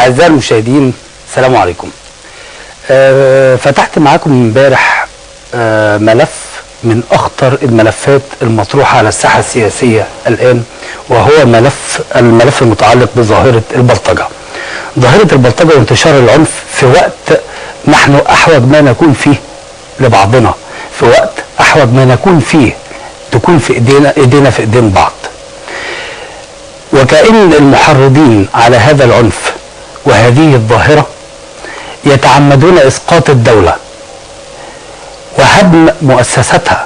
أعزائي المشاهدين، السلام عليكم. فتحت معاكم امبارح ملف من أخطر الملفات المطروحة على الساحة السياسية الآن، وهو الملف المتعلق بظاهرة البلطجة. ظاهرة البلطجة وانتشار العنف في وقت نحن أحوج ما نكون فيه لبعضنا، في وقت أحوج ما نكون فيه تكون في إيدينا في إيدين بعض. وكأن المحرضين على هذا العنف وهذه الظاهرة يتعمدون إسقاط الدولة وهدم مؤسساتها.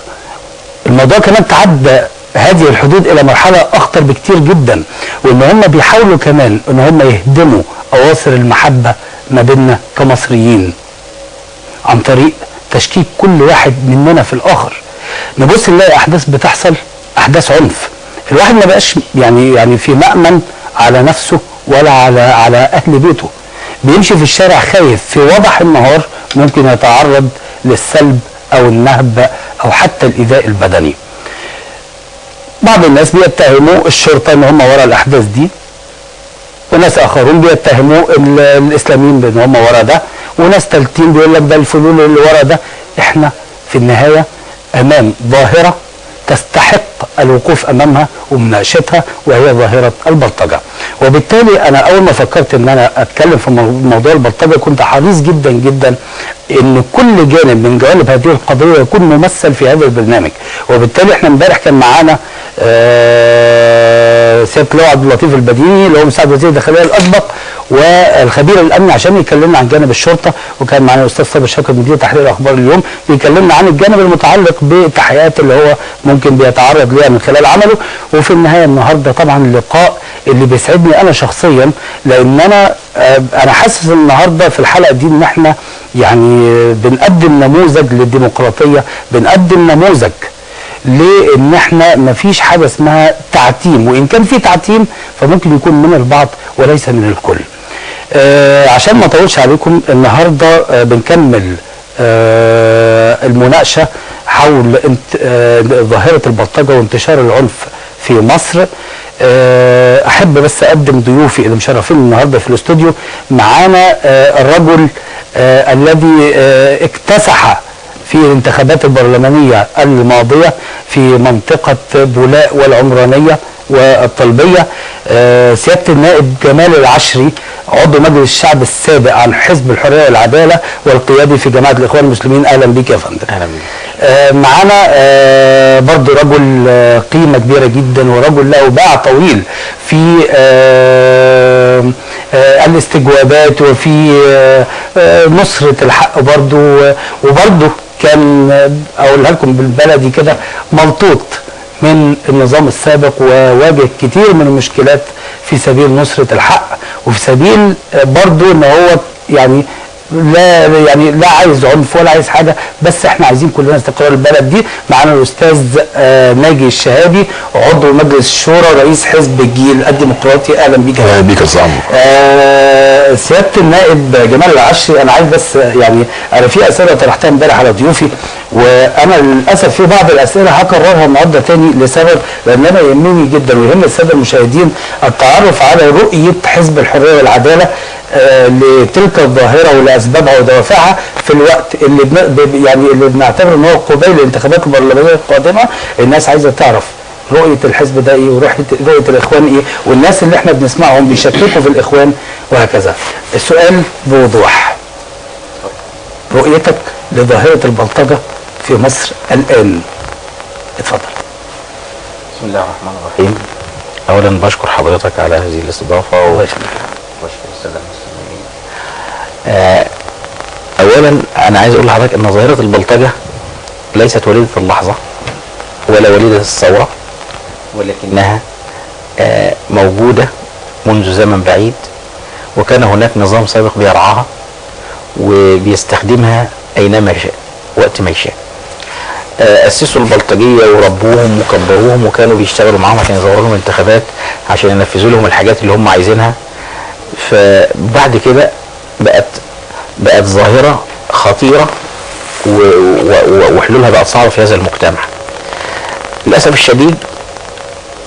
الموضوع كمان تعدى هذه الحدود إلى مرحلة أخطر بكتير جدا، وإن هم بيحاولوا كمان إن هم يهدموا أواصر المحبة ما بيننا كمصريين عن طريق تشكيك كل واحد مننا في الآخر. نبص نلاقي أحداث بتحصل، أحداث عنف، الواحد ما بقاش يعني في مأمن على نفسه ولا على أهل بيته، بيمشي في الشارع خايف في وضح النهار ممكن يتعرض للسلب أو النهب أو حتى الإيذاء البدني. بعض الناس بيتهموا الشرطة إن هم ورا الأحداث دي، وناس آخرون بيتهموا الإسلاميين بإن هم ورا ده، وناس تالتين بيقول لك ده الفلول اللي ورا ده. إحنا في النهاية أمام ظاهرة تستحق الوقوف أمامها ومناقشتها، وهي ظاهرة البلطجة. وبالتالي أنا أول ما فكرت إن أنا أتكلم في موضوع البلطجة كنت حريص جدا جدا إن كل جانب من جوانب هذه القضية يكون ممثل في هذا البرنامج. وبالتالي إحنا امبارح كان معانا سيادة اللواء عبد اللطيف البديني اللي هو مساعد وزير الداخلية الأسبق والخبير الأمني عشان يكلمنا عن جانب الشرطة، وكان معانا الأستاذ صابر شاكر مدير تحرير أخبار اليوم بيكلمنا عن الجانب المتعلق بالتحقيقات اللي هو ممكن بيتعرض ليها من خلال عمله. وفي النهاية النهارده طبعا اللقاء اللي بيسعدني أنا شخصيا، لأن أنا حاسس النهارده في الحلقة دي إن احنا يعني بنقدم نموذج للديمقراطية، بنقدم نموذج لان احنا مفيش حاجة اسمها تعتيم، وان كان في تعتيم فممكن يكون من البعض وليس من الكل. عشان ما اطولش عليكم النهارده بنكمل المناقشة حول ظاهره البلطجه وانتشار العنف في مصر. احب بس اقدم ضيوفي اللي مشرفين النهارده في الاستوديو. معانا الرجل الذي اكتسح في الانتخابات البرلمانية الماضية في منطقة بولاق والعمرانية والطلبية، سيادة النائب جمال العشري، عضو مجلس الشعب السابق عن حزب الحرية والعدالة والقيادي في جماعة الإخوان المسلمين. أهلا بيك يا فندم. أهلا بيك. معانا برضو رجل قيمة كبيرة جدا، ورجل له باع طويل في الاستجوابات وفي نصرة الحق برضو، وبرضو كان اقولها لكم بالبلدي كده ملطوط من النظام السابق، وواجه كتير من المشكلات في سبيل نصرة الحق، وفي سبيل برضو ان هو يعني لا عايز عنف ولا عايز حاجة، بس احنا عايزين كلنا استقرار البلد دي. معانا الاستاذ ناجي الشهابي، عضو مجلس الشورى رئيس حزب الجيل الديمقراطي. اهلا بيك. اهلا بيك يا استاذ عمرو. سيادة النائب جمال العشري، انا عايز بس يعني انا في اسئلة طرحتها امبارح على ضيوفي، وانا للاسف في بعض الاسئلة هكررها النهارده تاني لسبب، لان انا يهمني جدا ويهم السادة المشاهدين التعرف على رؤية حزب الحرية والعدالة لتلك الظاهرة ولاسبابها ودوافعها في الوقت اللي يعني اللي بنعتبر ان هو قبيل الانتخابات البرلمانية القادمة. الناس عايزه تعرف رؤية الحزب ده ايه، ورؤية الاخوان ايه، والناس اللي احنا بنسمعهم بيشككوا في الاخوان وهكذا. السؤال بوضوح، رؤيتك لظاهره البلطجه في مصر الان؟ اتفضل. بسم الله الرحمن الرحيم. اولا بشكر حضرتك على هذه الاستضافة وبشكر السادة المستمعين. اولا انا عايز اقول لحضرتك ان ظاهره البلطجه ليست وليده اللحظة ولا وليده الثورة، ولكنها موجودة منذ زمن بعيد، وكان هناك نظام سابق بيرعاها وبيستخدمها اينما شاء وقت ما يشاء. اسسوا البلطجيه وربوهم وكبروهم، وكانوا بيشتغلوا معاهم عشان يزوروا لهم انتخابات، عشان ينفذوا لهم الحاجات اللي هم عايزينها. فبعد كده بقت ظاهره خطيرة وحلولها بقت صعبة في هذا المجتمع. للاسف الشديد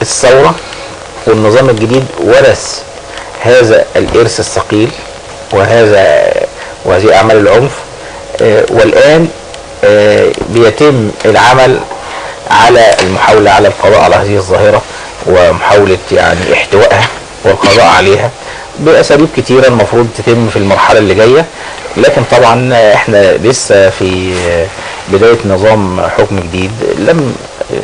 الثورة والنظام الجديد ورث هذا الارث الثقيل وهذه اعمال العنف، والان بيتم العمل على المحاولة على القضاء على هذه الظاهرة ومحاولة يعني احتوائها والقضاء عليها باساليب كتيرة المفروض تتم في المرحلة اللي جاية. لكن طبعا احنا لسه في بداية نظام حكم جديد لم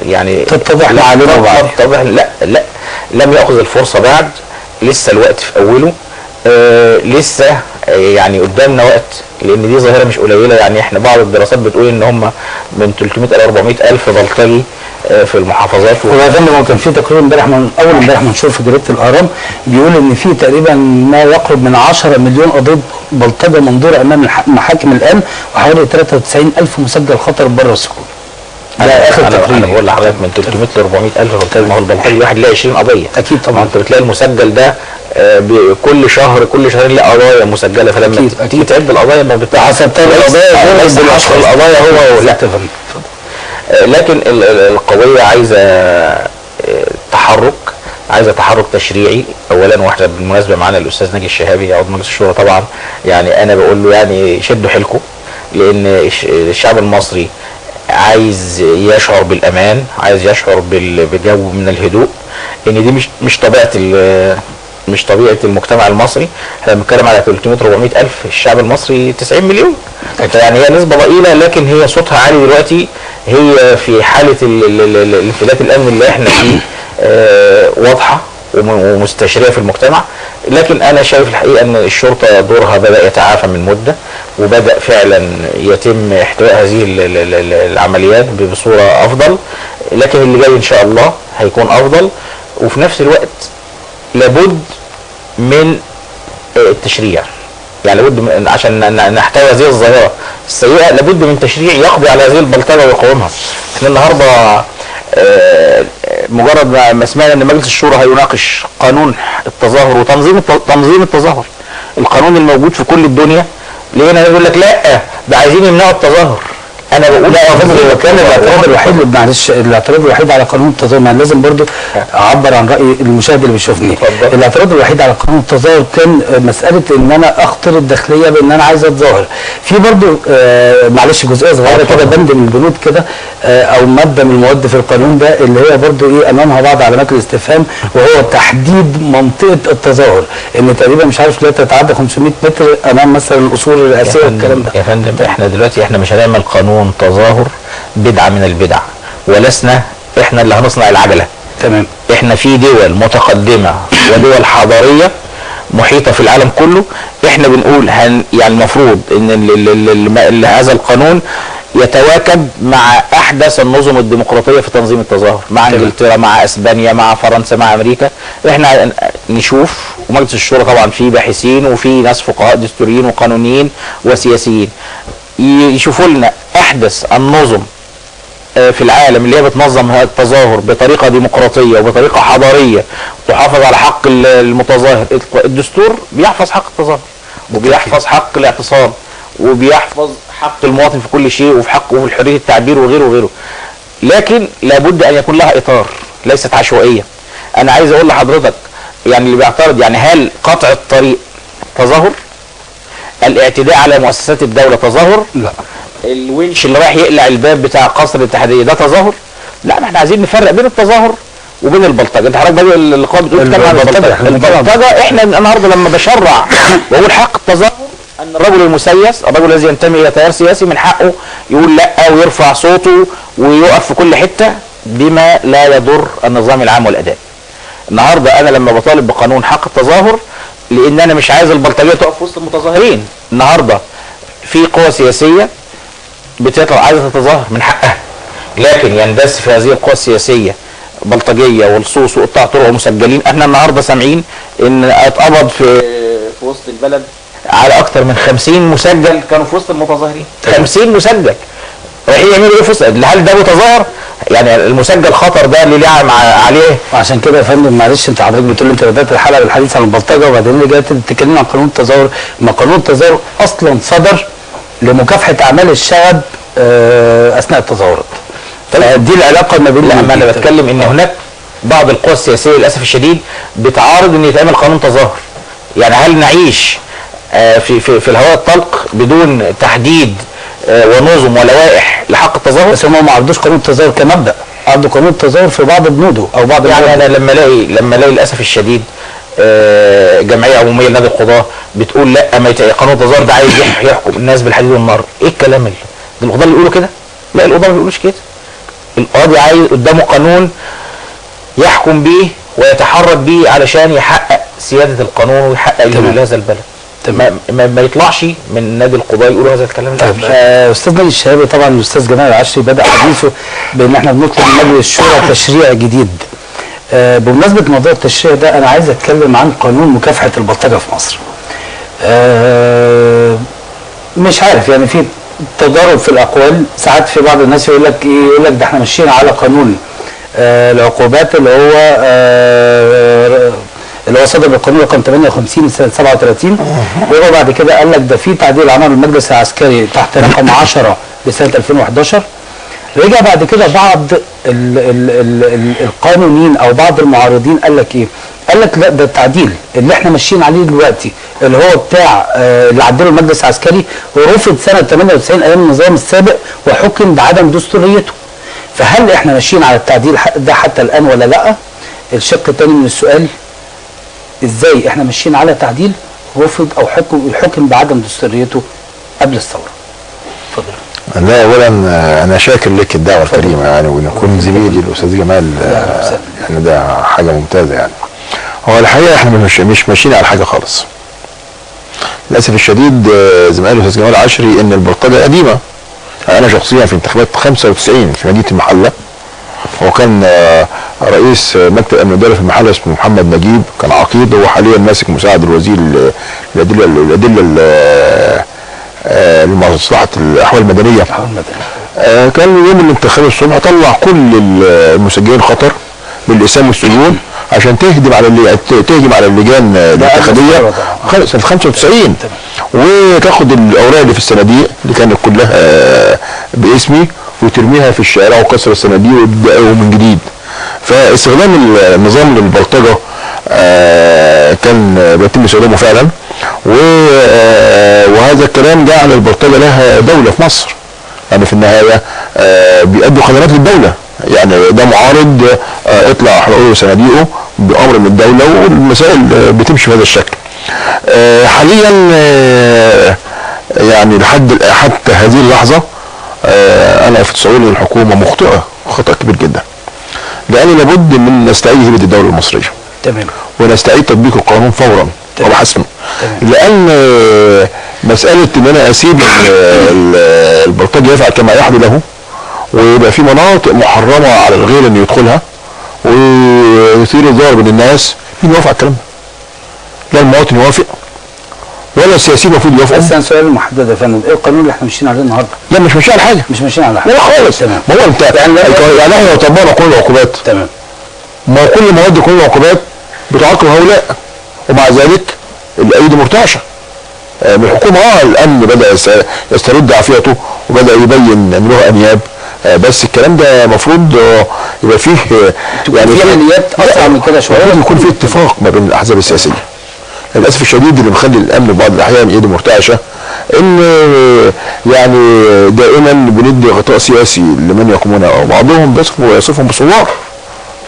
يعني تتضح معالمه بعد، لا لم ياخذ الفرصة بعد، لسه الوقت في اوله، لسه يعني قدامنا وقت، لان دي ظاهره مش قليله. يعني احنا بعض الدراسات بتقول ان هم من 300 الى 400 الف بلطجي في المحافظات. ويا فندم هو كان في تقرير امبارح، من اول امبارح منشور في جريدة الاهرام، بيقول ان في تقريبا ما يقرب من 10 مليون قضية بلطجه منظوره امام المحاكم الان، وحوالي 93 الف مسجل خطر بره السجون. ده اخر تقرير. انا بقول لحضرتك من 300 ل 400 الف بلطجي. ما هو البلطجي الواحد له 20 قضية. اكيد طبعا. انت بتلاقي المسجل ده كل شهر كل شهرين له قضايا مسجله، فلما تيجي تعد القضايا ما حسبتها القضايا غير القضايا هو لا. لكن القضية عايزه تحرك، عايزه تحرك تشريعي اولا. واحنا بالمناسبة معانا الاستاذ ناجي الشهابي عضو مجلس الشورى، طبعا يعني انا بقول له يعني شدوا حيلكم، لان الشعب المصري عايز يشعر بالامان، عايز يشعر بجو من الهدوء، ان دي مش طبيعة مش طبيعة المجتمع المصري. احنا بنتكلم على 300 400 الف، الشعب المصري 90 مليون، يعني هي نسبه ضئيلة لكن هي صوتها عالي دلوقتي. هي في حاله الانفلات الامني اللي احنا فيه واضحة ومستشريه في المجتمع. لكن انا شايف الحقيقة ان الشرطة دورها بدا يتعافى من مده، وبدا فعلا يتم احتواء هذه العمليات بصورة افضل، لكن اللي جاي ان شاء الله هيكون افضل. وفي نفس الوقت لابد من التشريع، يعني لابد من عشان نحتوي هذه الظاهرة السيئة لابد من تشريع يقضي على هذه البلطجه ويقاومها. احنا النهارده مجرد ما سمعنا ان مجلس الشورى هيناقش قانون التظاهر وتنظيم تنظيم التظاهر، القانون الموجود في كل الدنيا، لقينا يقول لك لا ده عايزين يمنعوا التظاهر. انا بقول لا يا فندم، هو كان الاعتراض الوحيد، معلش الاعتراض الوحيد على قانون التظاهر، ما لازم برضو اعبر عن راي المشاهد اللي بيشوفني. الاعتراض الوحيد على قانون التظاهر كان مسالة ان انا اخطر الداخلية بان انا عايز اتظاهر. في برضو معلش جزئية صغيرة كده، بند من البنود كده او مادة من المواد في القانون ده اللي هي برضو ايه امامها بعض علامات الاستفهام، وهو تحديد منطقة التظاهر، ان تقريبا مش عارف لا تتعدى 500 متر امام مثلا القصور الرئاسية والكلام ده. يا فندم احنا دلوقتي احنا مش هنعمل قانون تظاهر بدعة من البدع، ولسنا احنا اللي هنصنع العجلة. تمام. احنا في دول متقدمة ودول حضارية محيطة في العالم كله، احنا بنقول يعني المفروض ان هذا القانون يتواكب مع احدث النظم الديمقراطية في تنظيم التظاهر، مع انجلترا، مع اسبانيا، مع فرنسا، مع امريكا. احنا نشوف، ومجلس الشورى طبعا فيه باحثين وفي ناس فقهاء دستوريين وقانونيين وسياسيين، يشوفوا لنا احدث النظم في العالم اللي هي بتنظم هذا التظاهر بطريقة ديمقراطية وبطريقة حضارية تحافظ على حق المتظاهر. الدستور بيحفظ حق التظاهر وبيحفظ حق الاعتصام وبيحفظ حق المواطن في كل شيء وفي حقه وفي حرية التعبير وغيره وغيره، لكن لابد ان يكون لها اطار، ليست عشوائية. انا عايز اقول لحضرتك يعني اللي بيعترض، يعني هل قطع الطريق تظاهر؟ الاعتداء على مؤسسات الدولة تظاهر؟ لا. الونش اللي رايح يقلع الباب بتاع قصر الاتحادية ده تظاهر؟ لا، ما احنا عايزين نفرق بين التظاهر وبين البلطجه. انت حضرتك بادئ اللقاء بتقول بتتكلم عن البلطجه. البلطجه احنا النهارده لما بشرع واقول حق التظاهر، ان الرجل المسيس، الرجل الذي ينتمي الى تيار سياسي، من حقه يقول لا ويرفع صوته ويقف في كل حتة بما لا يضر النظام العام والاداء. النهارده انا لما بطالب بقانون حق التظاهر، لان انا مش عايز البلطجيه تقف في وسط المتظاهرين. النهارده في قوى سياسية بتطلع عايزه تتظاهر، من حقها، لكن يندس في هذه القوى السياسية بلطجيه ولصوص وقطاع طرق ومسجلين. احنا النهارده سامعين ان اتقبض في وسط البلد على اكثر من 50 مسجل كانوا في وسط المتظاهرين. 50 مسجل رايحين يعملوا ايه في وسط؟ هل ده متظاهر؟ يعني المسجل خطر ده اللي لعب عليه. عشان كده يا فندم معلش، انت حضرتك بتقول انت بدات الحلقة بالحديث عن البلطجه وبعدين اللي جاي تتكلم عن قانون التظاهر. ما قانون التظاهر اصلا صدر لمكافحة اعمال الشغب اثناء التظاهرات. دي العلاقة ما بين. لا، ما انا بتكلم ان هناك بعض القوى السياسية للاسف الشديد بتعارض ان يتعمل قانون تظاهر. يعني هل نعيش في في في الهواء الطلق بدون تحديد ونظم ولوائح لحق التظاهر؟ بس هم ما عرضوش قانون التظاهر كمبدأ، عرضوا قانون التظاهر في بعض بنوده او بعض يعني انا لما الاقي للاسف الشديد جمعية عموميه لنادي القضاة بتقول لا، ما قانون التظاهر ده عايز يحكم الناس بالحديد والنار، ايه الكلام اللي ده؟ القضاة اللي بيقولوا كده؟ لا، القضاة ما بيقولوش كده. القاضي عايز قدامه قانون يحكم بيه ويتحرك بيه علشان يحقق سيادة القانون ويحقق لهذا البلد. تمام. ما يطلعش من نادي القضاة يقولوا هذا الكلام. طيب استاذ مجدي الشهابي، طبعا الاستاذ جمال العشري بدا حديثه بان احنا بنطلب من مجلس الشورى تشريع جديد. بمناسبة موضوع التشريع ده انا عايز اتكلم عن قانون مكافحة البلطجه في مصر. مش عارف، يعني في تضارب في الاقوال، ساعات في بعض الناس يقول لك ايه، يقول لك ده احنا ماشيين على قانون العقوبات اللي هو صدر بالقانون رقم 58 سنة 37، وهو بعد كده قال لك ده في تعديل عمله المجلس العسكري تحت رقم 10 لسنه 2011. رجع بعد كده بعض ال ال ال القانونيين او بعض المعارضين قال لك ايه؟ قال لك لا، ده التعديل اللي احنا ماشيين عليه دلوقتي اللي هو بتاع اللي عدله المجلس العسكري ورفض سنة 98 ايام النظام السابق وحكم بعدم دستوريته. فهل احنا ماشيين على التعديل ده حتى الان ولا لا؟ الشق الثاني من السؤال، ازاي احنا ماشيين على تعديل رفض او حكم بعدم دستوريته قبل الثورة؟ اتفضل. لا، اولا انا شاكر لك الدعوة الكريمة يعني، وان يكون زميلي الاستاذ جمال يعني ده حاجة ممتازة يعني. هو الحقيقة احنا مش ماشيين على حاجة خالص. للاسف الشديد زي ما قال الاستاذ جمال عشري ان البلطجه قديمة. انا شخصيا في انتخابات 95 في مدينة المحلة، هو كان رئيس مكتب امن الدولة في المحلة اسمه محمد نجيب، كان عقيد، هو حاليا ماسك مساعد الوزير الادلة لمصلحة الاحوال المدنية. كان يوم الانتخاب الصبح طلع كل المسجلين خطر بالاقسام والسجون عشان تهجم على اللجان الانتخابية سنة 95، وتاخد الاوراق اللي في الصناديق اللي كانت كلها باسمي وترميها في الشارع وكسر الصناديق ويبداوا من جديد. فاستخدام النظام للبلطجه كان بيتم استخدامه فعلا، وهذا الكلام جعل البلطجه لها دولة في مصر. يعني في النهاية بيأدوا خدمات للدولة، يعني ده معارض اطلع احرقوا صناديقه بامر من الدولة، والمسائل بتمشي بهذا الشكل. حاليا يعني لحد حتى هذه اللحظة انا في تصوري الحكومة مخطئه خطا كبير جدا، لان لابد من نستعيد هيبة الدولة المصرية. تمام. ونستعيد تطبيق القانون فورا وبحسم. لان مسالة ان انا اسيب البلطجي يفعل كما يحلو له، ويبقى في مناطق محرمة على الغير انه يدخلها ويثير الضرر بين الناس، مين يوافق على الكلام ده؟ لا المواطن يوافق ولا السياسيين المفروض يوافقوا. بس انا سؤال محدد يا فندم، ايه القانون اللي احنا ماشيين عليه النهارده؟ لا، مش ماشيين على حاجة. مش ماشيين على حاجة لا خالص. تمام. ما هو انت يعني احنا لو طبقنا قانون العقوبات، تمام، ما هو كل مواد قانون العقوبات بتعاقب هؤلاء، ومع ذلك الايدي مرتعشه من الحكومة. الامن بدا يسترد عافيته وبدا يبين ان له انياب، بس الكلام ده المفروض يبقى فيه يعني في عمليات اسرع من كده شوية، لازم يكون في اتفاق ما بين الاحزاب السياسية. للاسف الشديد اللي مخلي الامن في بعض الاحيان ايده مرتعشه ان يعني دائما بندي غطاء سياسي لمن يقومون، او بعضهم بيصفهم بصوار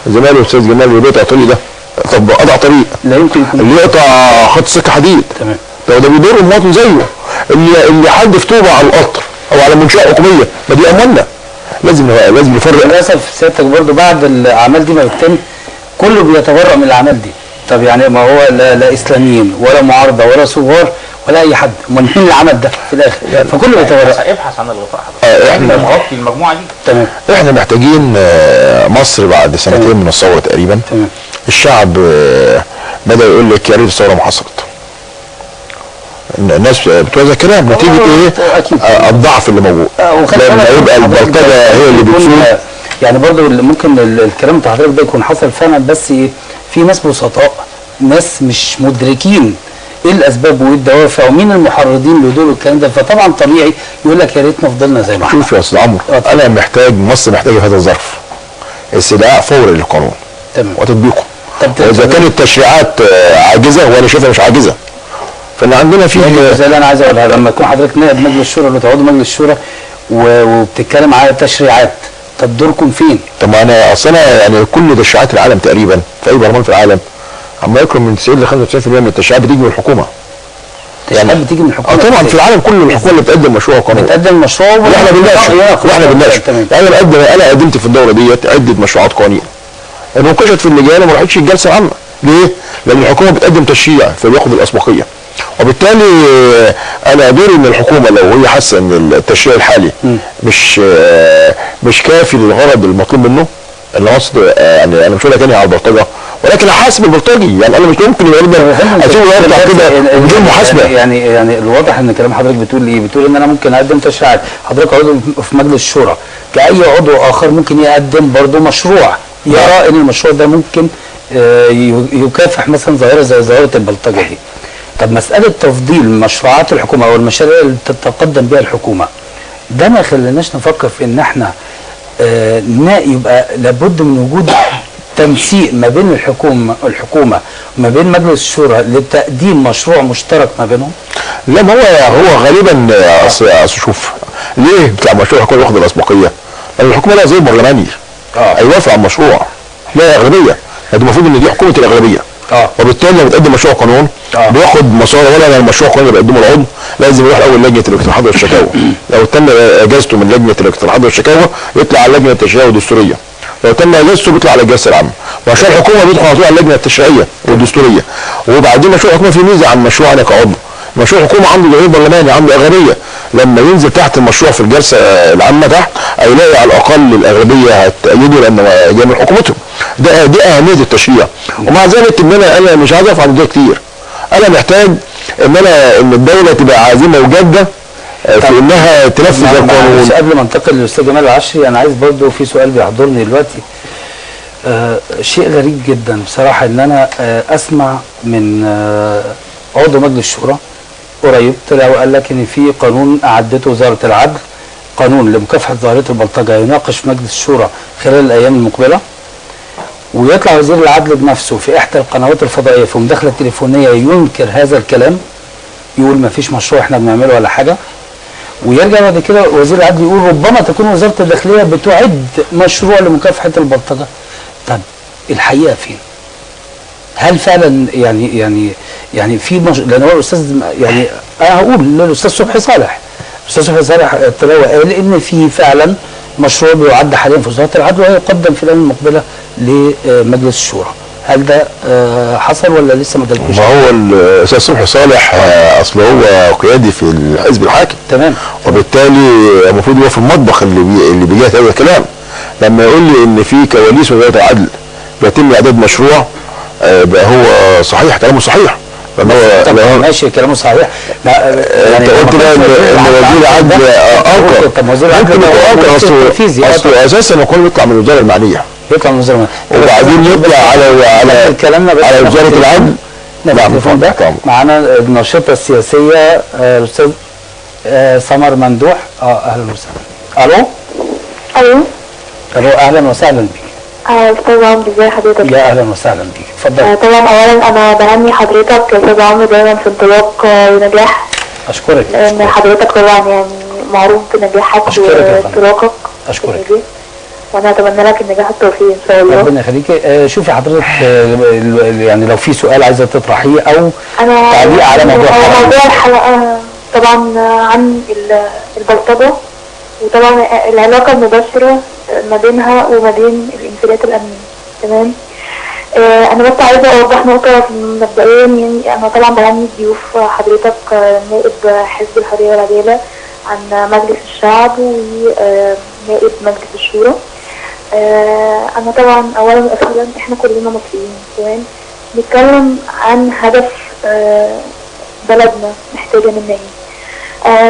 زي ما قال الاستاذ جمال اللي بيقطع طريق ده، طب قطع طريق لا يمكن يكون اللي يقطع خط سكة حديد، تمام، ده بيضر المواطن زيه، اللي حد في طوبة على القطر او على منشاه حكومية، ما دي اموالنا، لازم نفرق. للاسف سيادتك برضو بعد الاعمال دي ما بتتم كله بيتبرأ من الاعمال دي. طب يعني ما هو لا اسلاميين ولا معارضة ولا ثوار ولا اي حد، امال مين اللي عمل ده في الاخر؟ يعني فكله بيتبرأ. ابحث عن الغطاء حضرتك. احنا نغطي المجموعة دي. تمام. احنا محتاجين مصر بعد سنتين من الثورة تقريبا. تمام. الشعب بدا يقول لك يا ريت الثورة ما حصلت. الناس بتوزع كلام نتيجة ايه؟ الضعف اللي موجود. لما يبقى البلطجه هي اللي بتسوق. يعني برضه ممكن الكلام بتاع حضرتك ده يكون حصل فعلا، بس ايه، في ناس بسطاء، ناس مش مدركين ايه الاسباب وايه الدوافع ومين المحرضين لدول والكلام ده، فطبعا طبيعي يقول لك يا ريتنا فضلنا زي ما احنا. شوف يا استاذ عمرو، انا محتاج، مصر محتاجه في هذا الظرف استدعاء فوري للقانون. تمام. وتطبيقه. اذا كانت التشريعات عاجزه، وانا شايفها مش عاجزه، فان عندنا في زي اللي انا عايز اقولها، لما يكون حضرتك نائب مجلس الشورى ولا عضو مجلس الشورى وبتتكلم على تشريعات، طب دوركم فين؟ طب ما انا اصل انا يعني كل تشريعات العالم تقريبا في اي برلمان في العالم عم يكون من 90 ل 95% من التشريعات بتيجي من الحكومة. التشريعات بتيجي من الحكومة؟ طبعا في العالم كله الحكومة اللي بتقدم مشروع قانون. بتقدم مشروع واحنا بنناقشه، واحنا بنناقشه. يعني انا قدمت في الدورة ديت عده مشروعات قوانين. ناقشت في اللجان وما راحتش الجلسة العامة. ليه؟ لان الحكومة بتقدم تشريع فبياخد الاسبقيه. وبالتالي انا دوري ان الحكومة لو هي حاسه ان التشريع الحالي مش كافي للغرض المطلوب منه، اللي اقصد يعني انا مش هقول لك على البلطجه، ولكن احاسب البلطجي، يعني انا مش ممكن يبقى اسيبه يرجع كده بدون محاسبه. يعني الواضح ان كلام حضرتك بتقول ايه؟ بتقول ان انا ممكن اقدم تشريعات، حضرتك عضو في مجلس الشورى كأي عضو اخر ممكن يقدم برضه مشروع يرى ان المشروع ده ممكن يكافح مثلا ظاهره زي ظاهره البلطجه دي. طب مسألة تفضيل مشروعات الحكومة أو المشاريع اللي تتقدم بها الحكومة، ده ما خليناش نفكر في إن إحنا يبقى لابد من وجود تنسيق ما بين الحكومة وما بين مجلس الشورى لتقديم مشروع مشترك ما بينهم؟ لا، ما هو غالبا أصل شوف ليه بتاع مشروع الحكومة ياخد الأسبقية؟ لأن الحكومة لها زي برلماني هيوافق على المشروع، لا أغلبية، ده المفروض إن دي حكومة الأغلبية. وبالتالي لما بتقدم مشروع قانون بياخد مسار، ولا المشروع القانون اللي بيقدمه العضو لازم يروح اول لجنة الاقتراحات والشكاوى، لو تم اجازته من لجنة الاقتراحات والشكاوى يطلع على اللجنة التشريعية والدستوريه، لو تم اجازته بيطلع على الجلسة العامة. مشروع الحكومة بيدخل على طول على اللجنة التشريعية والدستوريه. وبعدين مشروع الحكومة فيه ميزة عن مشروع انا كعضو، مشروع الحكومة عنده ضمير برلماني، عنده اغلبية، لما ينزل تحت المشروع في الجلسة العامة تحت هيلاقي على الاقل الاغلبية هتأيده لان جاي من حكومتهم. دي اهمية التشريع. ومع ذلك ان انا مش عايز اقف عند ده كتير، انا محتاج ان ان الدولة تبقى عازمة وجاده في انها تنفذ القانون. قبل ما انتقل للاستاذ جمال العشري، انا عايز برضو في سؤال بيحضرني دلوقتي. شيء غريب جدا بصراحة ان انا اسمع من عضو مجلس الشورى قريب طلع وقال لك ان في قانون اعدته وزارة العدل، قانون لمكافحة ظاهره البلطجه، يناقش في مجلس الشورى خلال الايام المقبلة، ويطلع وزير العدل بنفسه في احدى القنوات الفضائية في مداخله تليفونيه ينكر هذا الكلام، يقول ما فيش مشروع احنا بنعمله ولا حاجة، ويرجع بعد كده وزير العدل يقول ربما تكون وزارة الداخلية بتعد مشروع لمكافحة البلطجه. طب الحقيقة فين؟ هل فعلا يعني يعني يعني في لان هو الاستاذ، يعني انا هقول للاستاذ صبحي صالح، الاستاذ صبحي صالح طلع وقال ان في فعلا مشروع بيعد حاليا في وزارة العدل وهيقدم في الايام المقبلة لمجلس الشورى. هل ده حصل ولا لسه ما جالكوش؟ ما هو الاستاذ صبحي صالح اصل هو قيادي في الحزب الحاكم، تمام، وبالتالي المفروض هو في المطبخ اللي بيجهز هذا الكلام. لما يقول لي ان في كواليس وزارة العدل بيتم اعداد مشروع، بقى هو صحيح، كلامه صحيح. طب ماشي كلامه صحيح. لا يعني انت قلت بقى ان وزير العدل انكر. طب وزير العدل انكر اصل اساسا القانون يطلع من الوزارة المعنية، يطلع من الوزارة المعنية وبعدين يطلع على على وزارة العدل. نعم معانا الناشطه السياسية الاستاذ سمر ممدوح. اهلا وسهلا. الو الو الو، اهلا وسهلا بك. استاذ عمرو، ازي حضرتك؟ يا اهلا وسهلا بيك، اتفضل. طبعا اولا انا بهني حضرتك يا استاذ عمرو دايما في انطلاق ونجاح. اشكرك. لان حضرتك طبعا يعني معروف بنجاحك وانطلاقك. اشكرك. وانا اتمنى لك النجاح والتوفيق ان شاء الله. ربنا يخليكي. شوفي حضرتك، يعني لو في سؤال عايزه تطرحيه او تعليق على موضوع الحلقة. موضوع الحلقة طبعا عن البلطجه، وطبعا العلاقة المباشرة ما بينها وما بين الانفلات الامني. تمام. انا بس عايزه اوضح نقطة مبدئيا، يعني انا طبعا بهني ضيوف حضرتك نائب حزب الحرية والعدالة عن مجلس الشعب ونائب مجلس الشورى. انا طبعا اولا واخيرا احنا كلنا مصريين، تمام، نتكلم عن هدف بلدنا محتاجه منا ايه.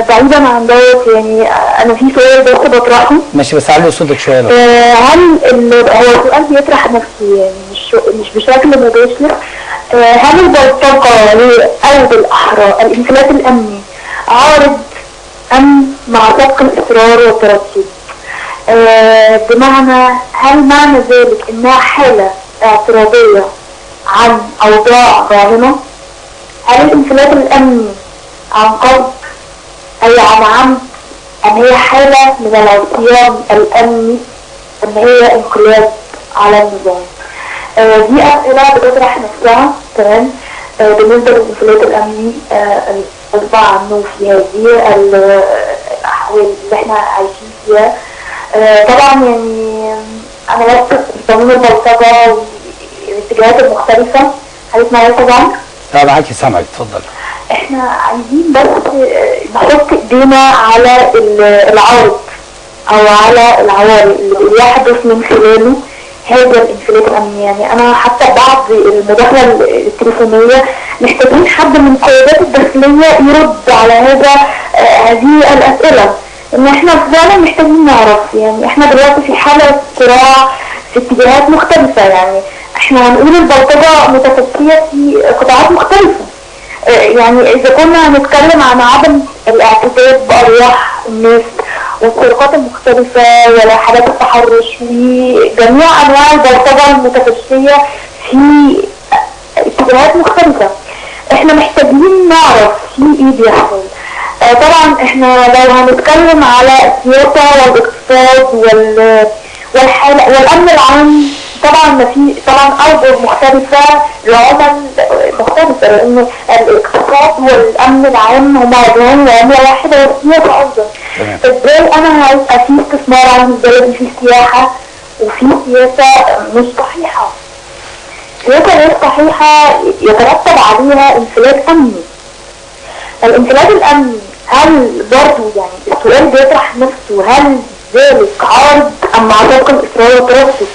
بعيدا عن دوت، يعني انا في سؤال بس بطرحه. ماشي، بس علي صوتك شوية. هل هو سؤال بيطرح نفسه، يعني مش بشكل مباشر. هل البلطجه او بالاحرى الانفلات الامني عارض ام مع سبق الاصرار والترتيب؟ بمعنى هل معنى ذلك انها حاله اعتراضية عن أوضاع راهنة؟ هل الانفلات الأمني عن قصد أي عن عمد، أم هي حالة من العصيان الأمني، أم هي انقلاب على النظام؟ دي أسئلة بتطرح نفسها. تمام. بالنسبة للانفلات الأمني المطبع عنه في هذه الأحوال اللي احنا عايشين فيها. طبعا يعني أنا بس قانون البلطجة والاتجاهات المختلفة. حضرتك معايا طبعا؟ لا معاكي، سامعك، اتفضل. احنا عايزين بس نحط ايدينا على العارض او على العوارض اللي بيحدث من خلاله هذا الانفلات الامني. يعني انا حتى بعد المداخلة التليفونيه محتاجين حد من القيادات الداخلية يرد على هذه الاسئلة، ان احنا فعلا محتاجين نعرف. يعني احنا دلوقتي في حاله صراع في اتجاهات مختلفة، يعني احنا هنقول البلطجه متفشيه في قطاعات مختلفة. يعني اذا كنا هنتكلم عن عدم الاعتداد بارواح الناس والسرقات المختلفة ولا حالات التحرش وجميع انواع البلطجة المتفشية في اتجاهات مختلفة، احنا محتاجين نعرف في ايه بيحصل. طبعا احنا لو هنتكلم على السياسة والاقتصاد والحالة والامن العام، طبعا ما في طبعا اوجه مختلفة لعمل مختلفة، لان الاقتصاد والامن العام هما وجهان لعمله واحدة والسياسة ايضا. فازاي انا هيبقى في استثمار عندي في بلدي، في سياحة وفي سياسة مش صحيحه؟ سياسة غير صحيحه يترتب عليها انفلات امني. الانفلات الامني هل برضه يعني السؤال بيطرح نفسه، هل ذلك عارض ام علاقة الاصرار والترصد؟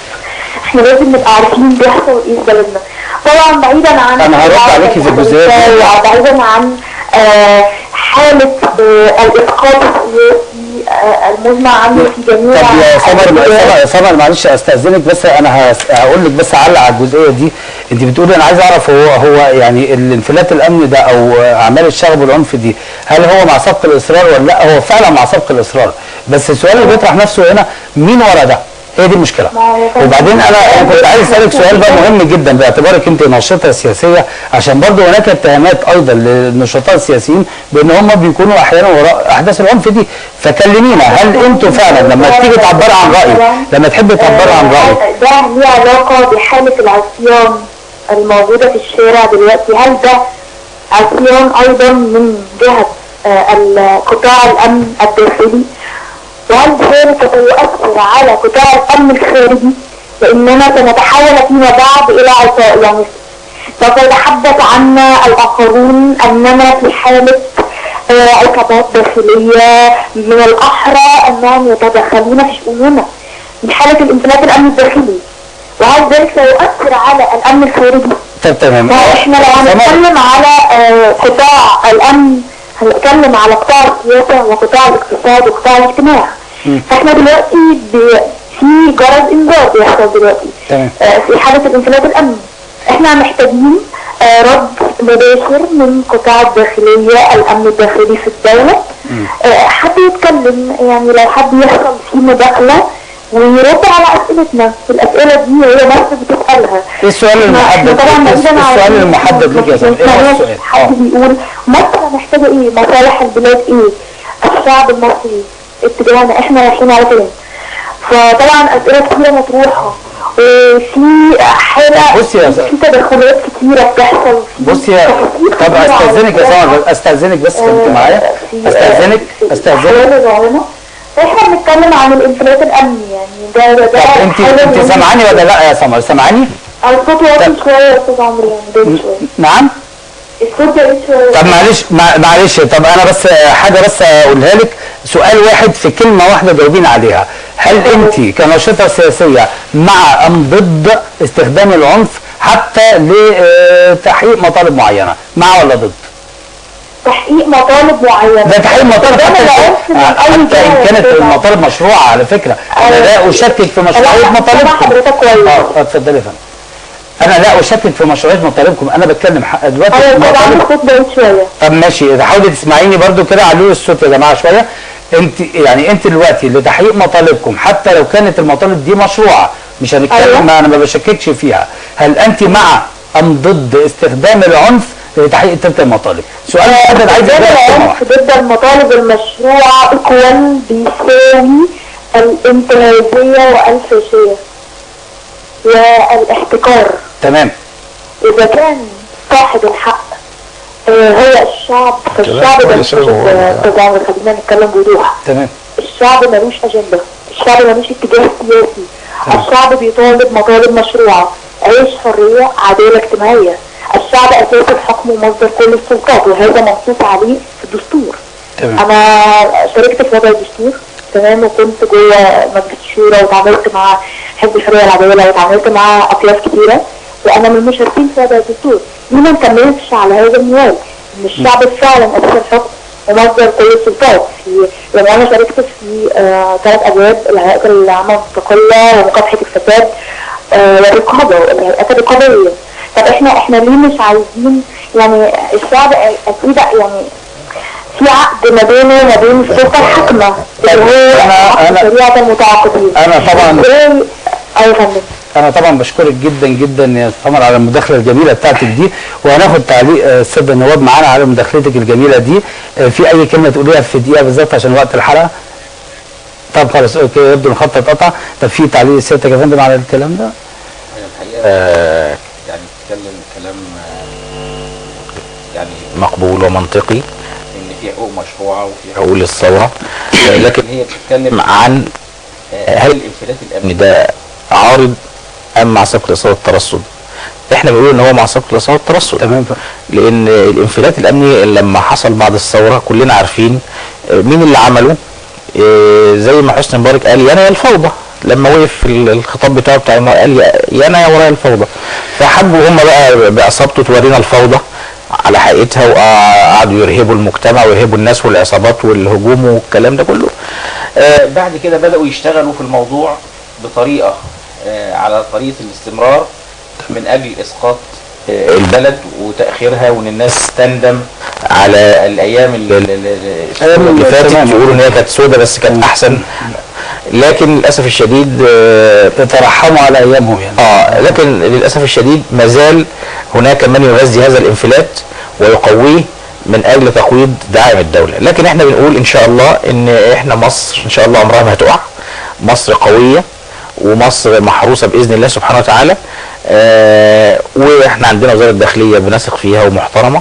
احنا لازم نبقى عارفين بيحصل ايه في بلدنا. طبعا بعيدا عن انا هرد عليكي في الجزئية دي، بعيدا عن حاله الاسقاط السياسي المزمع عنه في جميع. طب يا سمر، يا سمر معلش استاذنك، بس انا هقول لك بس اعلق على الجزئية دي. انت بتقولي انا عايز اعرف هو يعني الانفلات الامني ده او اعمال الشغب والعنف دي هل هو مع سبق الاصرار ولا لا؟ هو فعلا مع سبق الاصرار، بس السؤال اللي بيطرح نفسه هنا مين ورا ده؟ هي دي المشكلة. وبعدين انا كنت عايز اسالك سؤال بقى مهم جدا باعتبارك انت ناشطة سياسية، عشان برضه هناك اتهامات ايضا للنشطاء السياسيين بان هم بيكونوا احيانا وراء احداث العنف دي، فكلمينا هل انتوا فعلا لما تيجي تعبري عن رايك، لما تحبي تعبري عن رايك ده ليه علاقة بحاله العصيان الموجودة في الشارع دلوقتي؟ هل ده عصيان ايضا من جهة قطاع الامن الداخلي؟ وهل ذلك سيؤثر على قطاع الامن الخارجي؟ لاننا سنتحول فيما بعد الى عصا، يعني سوف يتحدث عنا الاخرون اننا في حاله عصابات داخلية، من الاحرى انهم يتدخلون في شؤوننا من حاله الانفلات الامن الداخلي، وهل ذلك سيؤثر على الامن الخارجي؟ طب تمام. فاحنا لو هنتكلم على قطاع الامن هنتكلم على قطاع السياسة وقطاع الاقتصاد وقطاع الاجتماع. فاحنا دلوقتي في جرس انذار بيحصل دلوقتي في حالة الانفلات الامني. احنا محتاجين رد مباشر من قطاع الداخلية، الامن الداخلي في الدولة. حد يتكلم، يعني لو حد يحصل فيه مداخلة ويرد على اسئلتنا، الاسئلة دي هي مصر بتسالها. ايه السؤال المحدد؟ السؤال المحدد لك يا سيدي، ايه هو السؤال؟ حد بيقول مصر محتاجه ايه؟ مصالح البلاد ايه؟ الشعب المصري اتجاهنا احنا رايحين على فين؟ فطبعا اسئلة كتيرة مطروحة، وفي حاله في تدخلات كتيرة بتحصل. بصي يا طب استاذنك يا سمر، استاذنك بس كنت معايا، استاذنك. احنا بنتكلم عن الانفلات الامني، يعني ده طب انت سامعاني ولا لا يا سمر؟ سامعاني؟ الصوت واطي شوية يا استاذ عمرو، يعني بعيد شوية. نعم؟ الصوت بعيد شوية. طب معلش طب انا بس حاجة بس اقولها لك، سؤال واحد في كلمة واحدة جاوبين عليها. هل انت كناشطه سياسية مع ام ضد استخدام العنف حتى لتحقيق مطالب معينة؟ مع ولا ضد؟ تحقيق مطالب معينة. ده تحقيق مطالب حتى ان كانت المطالب مشروعه على فكرة. انا لا اشكك في مشروعية مطالبكم. حضرتك كويس. اتفضلي يا فندم. انا لا اشكك في مشروعية مطالبكم، انا بتكلم دلوقتي. ايوه طبعا الصوت بعيد شوية. طب ماشي، حاولي تسمعيني برده كده، علوا الصوت يا جماعة شوية. انت يعني انت دلوقتي لتحقيق مطالبكم حتى لو كانت المطالب دي مشروعه، مش هنتكلم. أيوة. انا ما بشككش فيها. هل انت مع ام ضد استخدام العنف لتحقيق تلك المطالب؟ سؤال محدد، عايز العنف ضد المطالب المشروعة equal بيساوي الانتهازيه والفاشيه والاحتكار. تمام. اذا كان صاحب الحق هو الشعب، فالشعب ده مش، طبعا خلينا نتكلم بوضوح. تمام. الشعب ملوش اجندة، الشعب ملوش اتجاه سياسي، الشعب بيطالب مطالب مشروعه، عيش، حرية، عدالة اجتماعية. الشعب اساس الحكم ومصدر كل السلطات، وهذا منصوص عليه في الدستور. تمام. انا شاركت في وضع الدستور، تمام، وكنت جوه مجلس الشورى وتعاملت مع حزب الحرية والعدالة وتعاملت مع اطياف كتيرة، وانا من المشاركين في وضع الدستور. ليه ما نكملش على هذا المنوال؟ ان الشعب فعلا اساس الحكم ومصدر كل السلطات. يعني انا شاركت في 3 ابواب: الهيئات العامة المستقلة ومكافحه الفساد والرقابه، الهيئات الرقابية. طب احنا ليه مش عايزين، يعني الشعب اكيد يعني في عقد ما بينه وما بين السلطة الحاكمة اللي هو شريعة المتعاقدين. انا طبعا بشكرك جدا جدا يا سمر على المداخلة الجميلة بتاعتك دي، وهناخد تعليق السادة النواب معانا على مداخلتك الجميلة دي. في اي كلمة تقوليها في دقيقة بالظبط عشان وقت الحلقة؟ طب خلاص okay، يبدو الخط اتقطع. طب في تعليق سيادتك يا فندم على الكلام ده؟ الحقيقة يعني بتتكلم كلام يعني مقبول ومنطقي، ان في حقوق مشروعه وفي حقوق للثورة، لكن هي بتتكلم عن هل الانفلات الامني ده عارض ام مع سبق الاصابة الترصد؟ احنا بنقول ان هو مع سبق الاصابة الترصد. تمام. لان الانفلات الامني لما حصل بعد الثورة كلنا عارفين مين اللي عمله، زي ما حسني مبارك قال يا انا يا الفوضى، لما وقف في الخطاب بتاعه بتاع قال يا انا يا ورايا الفوضى، فحبوا هم بقى بعصابته تورينا الفوضى على حقيقتها، وقعدوا يرهبوا المجتمع ويرهبوا الناس والعصابات والهجوم والكلام ده كله. بعد كده بدأوا يشتغلوا في الموضوع بطريقة على طريقه الاستمرار من اجل اسقاط البلد وتاخيرها، وان الناس تندم على الايام اللي فاتت، يقولوا ان هي كانت سودة بس كانت احسن. لكن للاسف الشديد ترحموا على ايامهم يعني. لكن للاسف الشديد ما زال هناك من يغذي هذا الانفلات ويقويه من اجل تقويض دعائم الدولة. لكن احنا بنقول ان شاء الله ان احنا مصر ان شاء الله عمرها ما هتقع، مصر قوية ومصر محروسه باذن الله سبحانه وتعالى. واحنا عندنا وزارة الداخلية بنثق فيها ومحترمه،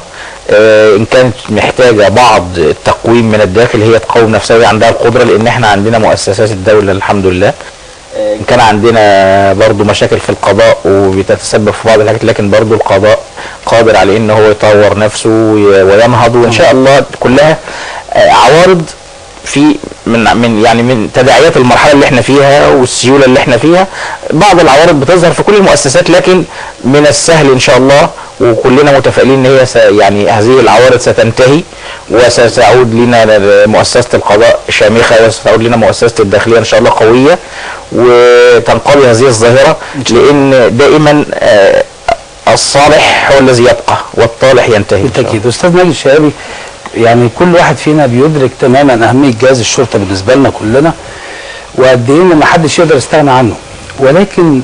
ان كانت محتاجه بعض التقويم من الداخل هي تقوم نفسها وهي عندها القدرة، لان احنا عندنا مؤسسات الدولة الحمد لله. ان كان عندنا برضو مشاكل في القضاء وبتتسبب في بعض الحاجات، لكن برضو القضاء قادر على ان هو يطور نفسه وينهض، وان شاء الله كلها عوارض في من يعني من تداعيات المرحلة اللي احنا فيها والسيوله اللي احنا فيها. بعض العوارض بتظهر في كل المؤسسات، لكن من السهل ان شاء الله وكلنا متفائلين ان هي يعني هذه العوارض ستنتهي وستعود لنا مؤسسة القضاء شامخة، وستعود لنا مؤسسة الداخلية ان شاء الله قوية، وتنقضي هذه الظاهرة، لان دائما الصالح هو الذي يبقى والطالح ينتهي. بالتاكيد. استاذ ماجد الشهابي، يعني كل واحد فينا بيدرك تماما اهمية جهاز الشرطة بالنسبة لنا كلنا، وقد ايه ان ما حدش يقدر يستغنى عنه، ولكن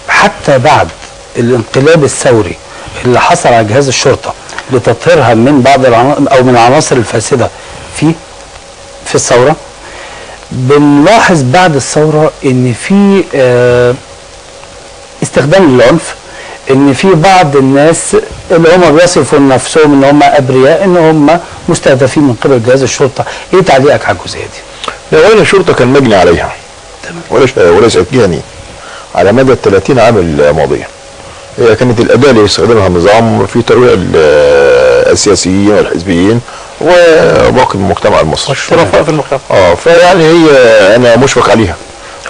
حتى بعد الانقلاب الثوري اللي حصل على جهاز الشرطة لتطهيرها من بعض او من العناصر الفاسدة في الثورة، بنلاحظ بعد الثورة ان في استخدام للعنف، ان في بعض الناس اللي هم بيصفوا نفسهم ان هم ابرياء، ان هم مستهدفين من قبل جهاز الشرطة. ايه تعليقك على الجزئية دي؟ لا، ولا الشرطة كان مجني عليها. تمام. وليس جاني على مدى ال 30 عام الماضية. هي كانت الاداة اللي يستخدمها النظام في ترويع السياسيين والحزبيين وباقي المجتمع المصري. والشرفاء في المجتمع. فيعني هي انا مشفق عليها.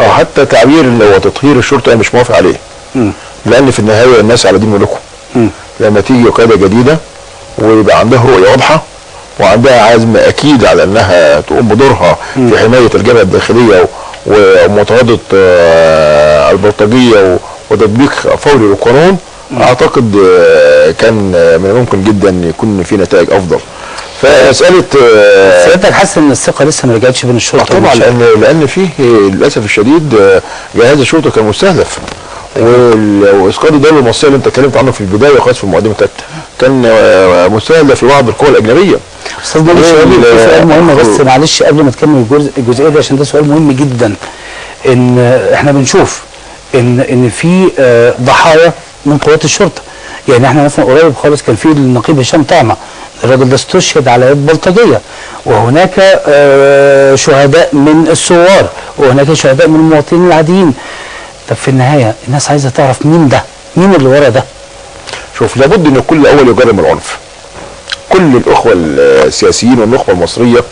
حتى تعبير اللي هو تطهير الشرطة انا مش موافق عليه. لان في النهاية الناس على دين ملوكهم. لما تيجي قيادة جديدة ويبقى عندها رؤية واضحة وعندها عزم اكيد على انها تقوم بدورها في حماية الجبهة الداخلية ومطارده البلطجيه وتطبيق فوري للقانون، اعتقد كان من الممكن جدا يكون في نتائج افضل. فمسالة سيادتك حاسس ان الثقة لسه ما رجعتش بين الشرطة؟ طبعا، لان فيه للاسف الشديد جهاز الشرطة كان مستهدف، واسقاط الدولة المصرية اللي انت اتكلمت عنه في البداية خالص في المقدمة بتاعتك كان مساندة في بعض القوى الاجنبية. استاذ نبيل، سؤال مهم بس معلش قبل ما تكمل الجزئية دي، عشان ده سؤال مهم جدا. ان احنا بنشوف ان في ضحايا من قوات الشرطة، يعني احنا مثلا قريب خالص كان في النقيب هشام طعمه، الراجل ده استشهد على يد بلطجيه، وهناك شهداء من الثوار، وهناك شهداء من المواطنين العاديين. طب في النهاية الناس عايزه تعرف مين ده؟ مين اللي ورا ده؟ شوف، لابد ان الكل اول يجرم العنف. كل الاخوة السياسيين والنخبه المصرية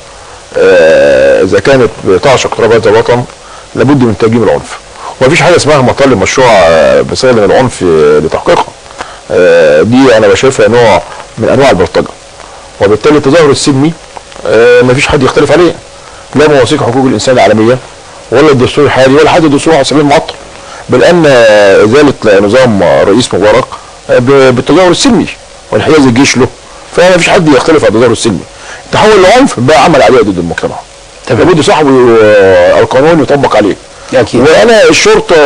اذا كانت بتعشق تراب هذا الوطن لابد من تجريم العنف. ومفيش حاجة اسمها مطالب مشروعه بصيغة من العنف لتحقيقها. دي انا بشوفها نوع من انواع البلطجه. وبالتالي التظاهر السلمي مفيش حد يختلف عليه، لا مواثيق حقوق الانسان العالمية ولا الدستور الحالي ولا حتى الدستور 71 معطل، بل ان ازالة نظام رئيس مبارك بالتظاهر السلمي وانحياز الجيش له، فما فيش حد يختلف على التظاهر السلمي. تحول لعنف بقى عمل عليه ضد المجتمع. لابد صاحب القانون يطبق عليه. أكيد. وانا الشرطة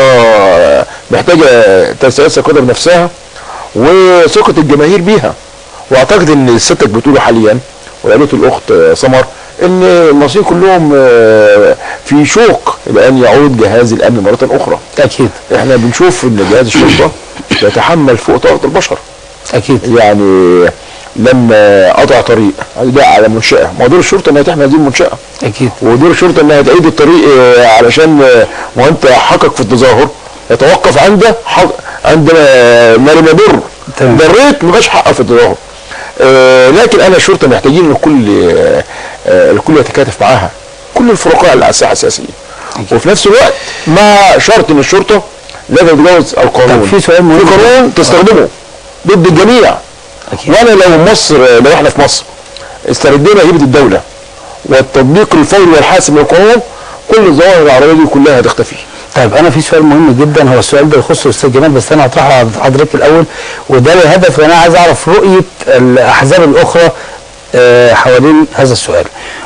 محتاجه تستعيد ثقتها بنفسها وثقه الجماهير بيها. واعتقد ان سيادتك بتقوله حاليا وقالته الاخت سمر ان المصريين كلهم في شوق الى ان يعود جهاز الامن مرة اخرى. اكيد. احنا بنشوف ان جهاز الشرطة يتحمل فوق طاقة البشر. اكيد. يعني لما قطع طريق ده على منشاه، ما دور الشرطة انها تحمي هذه المنشاة. اكيد. ودور الشرطة انها تعيد الطريق علشان ما انت حقك في التظاهر يتوقف عند ما لم يضر. ضريت ما بقاش حقك في التظاهر. لكن انا الشرطة محتاجين ان الكل يتكاتف معاها، كل الفرقاء اللي على الساحة السياسية. وفي نفس الوقت مع شرط ان الشرطة لا تتجاوز القانون. طب في سؤال مهم، في قانون تستخدمه ضد الجميع. أكيد. وانا لو مصر، لو احنا في مصر استردينا هيبة الدولة والتطبيق الفوري والحاسم للقانون، كل الظواهر العربية دي كلها هتختفي. طيب انا في سؤال مهم جدا، هو السؤال ده يخص الاستاذ جمال بس انا هطرحه على حضرتك الاول، وده الهدف، وانا عايز اعرف رؤية الاحزاب الاخرى حوالين هذا السؤال،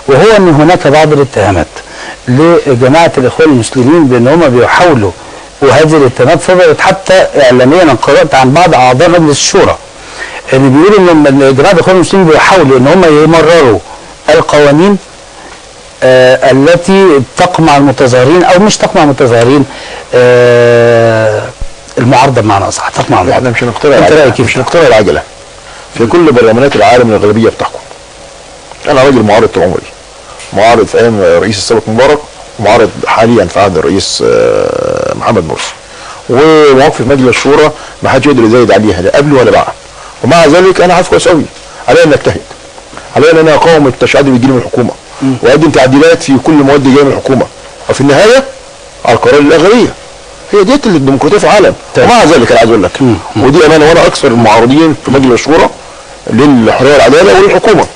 وهو ان هناك بعض الاتهامات لجماعة الاخوان المسلمين بان هم بيحاولوا، وهذه الاتهامات صدرت حتى اعلاميا، انا قرات عن بعض اعضاء مجلس الشورى اللي بيقولوا ان جماعة الاخوان المسلمين بيحاولوا ان هم يمرروا القوانين التي تقمع المتظاهرين، او مش تقمع المتظاهرين، المعارضة بمعنى اصح، تقمع المعارضة. احنا مش هنخترع، مش هنخترع العجلة. في كل برلمانات العالم الغربية بتحكم. انا راجل معارض طول عمري، معارض في ايام الرئيس السابق مبارك، ومعارض حاليا في عهد الرئيس محمد مرسي، ومواقف مجلس الشورى ما حدش يقدر يزايد عليها لا قبل ولا بعد. ومع ذلك انا عارف كويس قوي عليا ان اجتهد، عليا ان انا اقاوم التشعيب اللي بيجيلي من الحكومة، واقدم تعديلات في كل مواد جاية من الحكومة، وفي النهاية على القرار الاغلبية. هي ديت الديمقراطية في العالم. ومع ذلك انا عايز اقول لك، ودي امانه، وانا اكثر المعارضين في مجلس الشورى للحرية والعدالة وللحكومه.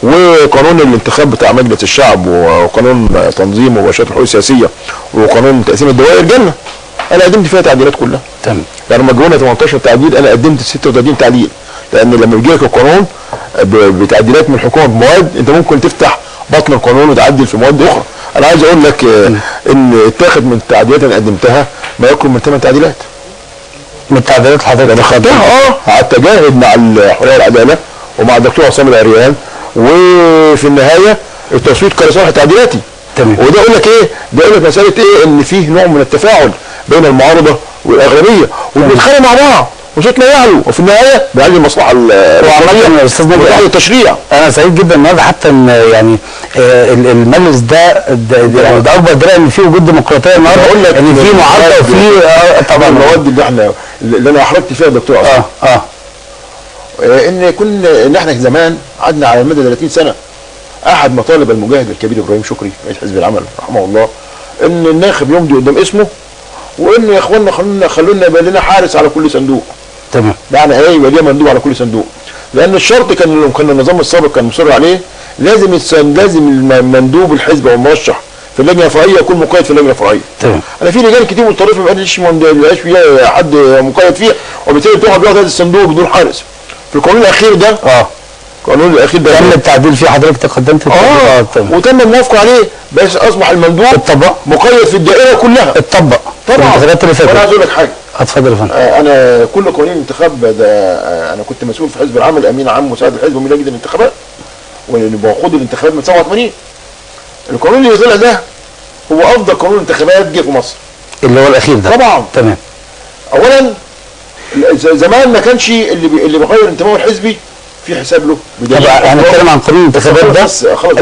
وقانون الانتخاب بتاع مجلس الشعب، وقانون تنظيم مباشرة الحقوق السياسية، وقانون تقسيم الدوائر جنة، انا قدمت فيها تعديلات كلها. تمام. يعني لما جونا 18 تعديل انا قدمت 36 تعديل، لان لما بيجي لك القانون بتعديلات من الحكومة بمواد، انت ممكن تفتح بطن القانون وتعدل في مواد اخرى. انا عايز اقول لك ان اتاخد من التعديلات اللي قدمتها ما يقرب من 8 تعديلات. من التعديلات حضرتك انا خدتها، قعدت اجاهد مع الحرية والعدالة ومع الدكتور عصام العريان، وفي النهاية التصويت كان لصالح تعديلاتي. تمام. وده اقول لك ايه؟ ده اقول لك مسالة ايه؟ ان فيه نوع من التفاعل بين المعارضة والاغلبيه، وبنتخانق مع بعض وصوتنا يعلو، وفي النهاية بنعلي المصلحة وعامة يا استاذ نبيل التشريع. انا سعيد جدا النهارده، حتى ان يعني المجلس ده يعني ده اكبر دليل ان في وجود ديمقراطية النهارده، بقول لك ان في معارضة وفي طبعا المواد اللي احنا اللي انا احرجت فيها الدكتور عصام ان كنا ان احنا زمان قعدنا على مدى 30 سنة احد مطالب المجاهد الكبير ابراهيم شكري رئيس حزب العمل رحمه الله ان الناخب يمضي قدام اسمه، وان يا اخوانا خلونا يبقى لنا حارس على كل صندوق. تمام. يعني ايه يبقى ليه مندوب على كل صندوق؟ لان الشرط كان النظام السابق كان مصر عليه، لازم المندوب الحزب او المرشح في اللجنة الفرعية يكون مقيد في اللجنة الفرعية. تمام. انا في لجان كتير متطرفة ما بقاش فيها حد مقيد فيها، وبالتالي بتقعد بياخد هذا الصندوق بدون حارس. في القانون الاخير ده القانون الاخير ده تم التعديل فيه، حضرتك تقدمت وتم الموافقة عليه، بس اصبح المندوب اتطبق مقيد في الدائرة كلها، اتطبق طبعا. الانتخابات اللي فاتت. وانا عايز اقول لك حاجة. اتفضل يا فندم. انا كل قوانين الانتخاب ده انا كنت مسؤول في حزب العمل، امين عام مساعد الحزب ومن لجنة الانتخابات، وبقود الانتخابات من 87. القانون اللي طلع ده هو افضل قانون انتخابات جه في مصر، اللي هو الاخير ده طبعا. تمام. اولا زمان ما كانش اللي بيغير انتمائه الحزبي في حساب له. طب هنتكلم عن قانون الانتخابات ده؟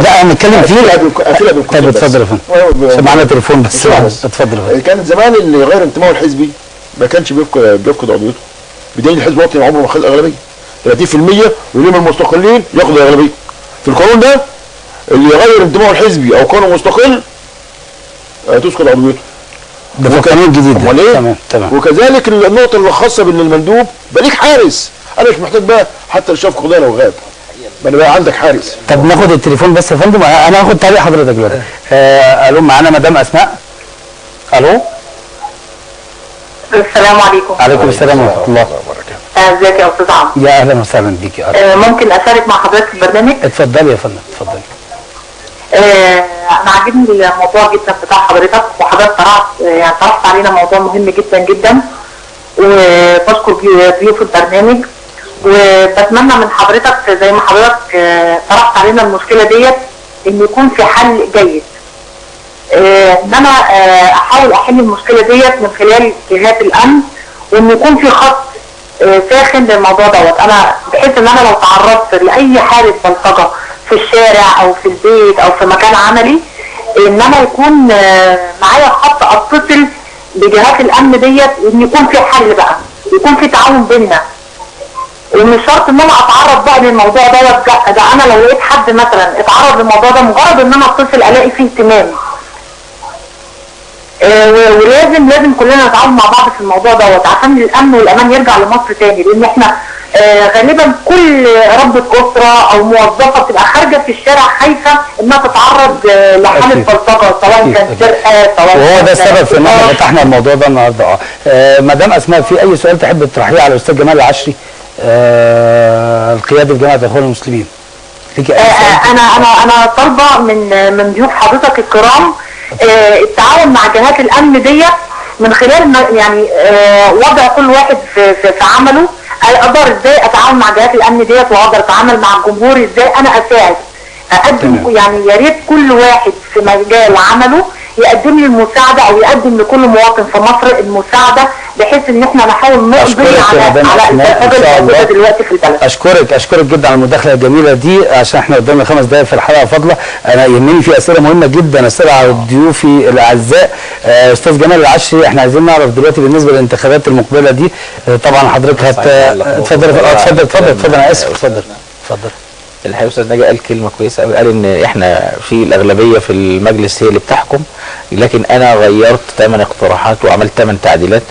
لا هنتكلم فيه. طب اتفضل يا فندم، عشان معانا تليفون بس. اتفضل يا فندم. كان زمان اللي يغير انتمائه الحزبي ما كانش بيفقد عضويته، بدليل الحزب الوطني عمره ما خد اغلبية 30%، وليه من المستقلين ياخد اغلبية. في القانون ده اللي يغير انتمائه الحزبي او كونه مستقل تسقط عضويته. ده في القانون الجديد ده. تمام تمام. وكذلك النقطة الخاصة بان المندوب بقى ليك حارس، انا مش محتاج بقى حتى الشاف قضية لو غاب، ما انا بقى عندك حارس. طب ناخد التليفون بس يا فندم، انا هاخد تعليق حضرتك دلوقتي. الو، معانا مدام اسماء. الو، السلام عليكم. عليكم السلام ورحمة الله وبركاته. ازيك يا استاذ عمرو؟ يا اهلا وسهلا بيك يا أهلا. ممكن اشارك مع حضرتك في البرنامج؟ اتفضلي يا فندم، اتفضلي. انا عاجبني الموضوع جدا بتاع حضرتك، وحضرتك طرحت علينا موضوع مهم جدا جدا، وبشكر ضيوف البرنامج، وبتمنى من حضرتك زي ما حضرتك طرحت علينا المشكلة ديت ان يكون في حل جيد. ان انا احاول احل المشكلة ديت من خلال جهات الامن، وان يكون في خط ساخن للموضوع دوت. انا بحيث ان انا لو تعرضت لاي حاله بلطجه في الشارع او في البيت او في مكان عملي، ان انا يكون معايا خط اتصل بجهات الامن ديت، وان يكون في حل بقى، يكون في تعاون بينا. ومش شرط ان انا اتعرض بقى للموضوع دوت، لا ده انا لو لقيت حد مثلا اتعرض للموضوع ده، مجرد ان انا اتصل الاقي فيه اهتمام. ولازم لازم كلنا نتعاون مع بعض في الموضوع دوت عشان الامن والامان يرجع لمصر تاني، لان احنا غالبا كل ربة اسره او موظفة بتبقى خارجه في الشارع خايفة انها تتعرض لحاله بلطجه، سواء كان سرقه سواء. وهو ده السبب في ان احنا فتحنا الموضوع ده النهارده. مدام اسماء، في اي سؤال تحب تطرحيه على الاستاذ جمال العشري القيادي في جماعة الاخوان المسلمين؟ ليكي اي سؤال؟ انا طالبه من ضيوف حضرتك الكرام التعاون مع جهات الامن ديت من خلال يعني وضع كل واحد في عمله. اقدر ازاي اتعاون مع جهات الامن ديت، واقدر اتعامل مع الجمهور ازاي، انا اساعد اقدم. يعني يا ريت كل واحد في مجال عمله يقدم لي المساعدة، او يقدم لكل مواطن في مصر المساعدة، بحيث ان احنا نحاول نقضي على البلطجه الموجودة دلوقتي في البلد. اشكرك جدا على المداخلة الجميلة دي، عشان احنا قدامنا 5 دقائق في الحلقة فاضلة. انا يهمني في اسئلة مهمة جدا اسئلة على ضيوفي الاعزاء. استاذ جمال العشري، احنا عايزين نعرف دلوقتي بالنسبة للانتخابات المقبلة دي، طبعا حضرتك اتفضل اتفضل اتفضل اتفضل، انا اسف، اتفضل اتفضل. الحقيقة استاذ ناجي قال كلمة كويسة قوي، قال ان احنا في الاغلبية في المجلس هي اللي بتحكم، لكن انا غيرت 8 اقتراحات وعملت 8 تعديلات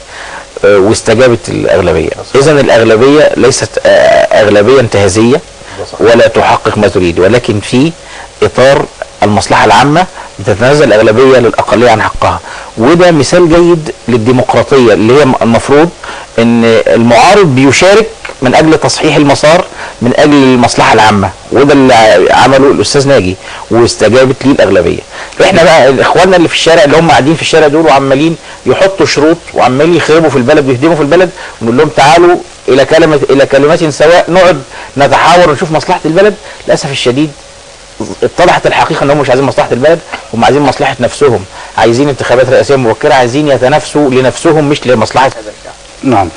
واستجابت الاغلبية. اذا الاغلبية ليست اغلبية انتهازيه ولا تحقق ما تريد، ولكن في اطار المصلحة العامة بتتنازل الاغلبية للاقليه عن حقها. وده مثال جيد للديمقراطية اللي هي المفروض ان المعارض بيشارك من اجل تصحيح المسار من اجل المصلحة العامة، وده اللي عمله الاستاذ ناجي واستجابت ليه الاغلبية. احنا بقى اخواننا اللي في الشارع اللي هم قاعدين في الشارع دول وعمالين يحطوا شروط وعمالين يخربوا في البلد ويهدموا في البلد، ونقول لهم تعالوا الى كلمات سواء، نقعد نتحاور ونشوف مصلحة البلد. للاسف الشديد اتضحت الحقيقة ان هم مش عايزين مصلحة البلد، هم عايزين مصلحة نفسهم، عايزين انتخابات رئاسيه مبكرة، عايزين يتنافسوا لنفسهم مش لمصلحة هذا الشعب. نعم.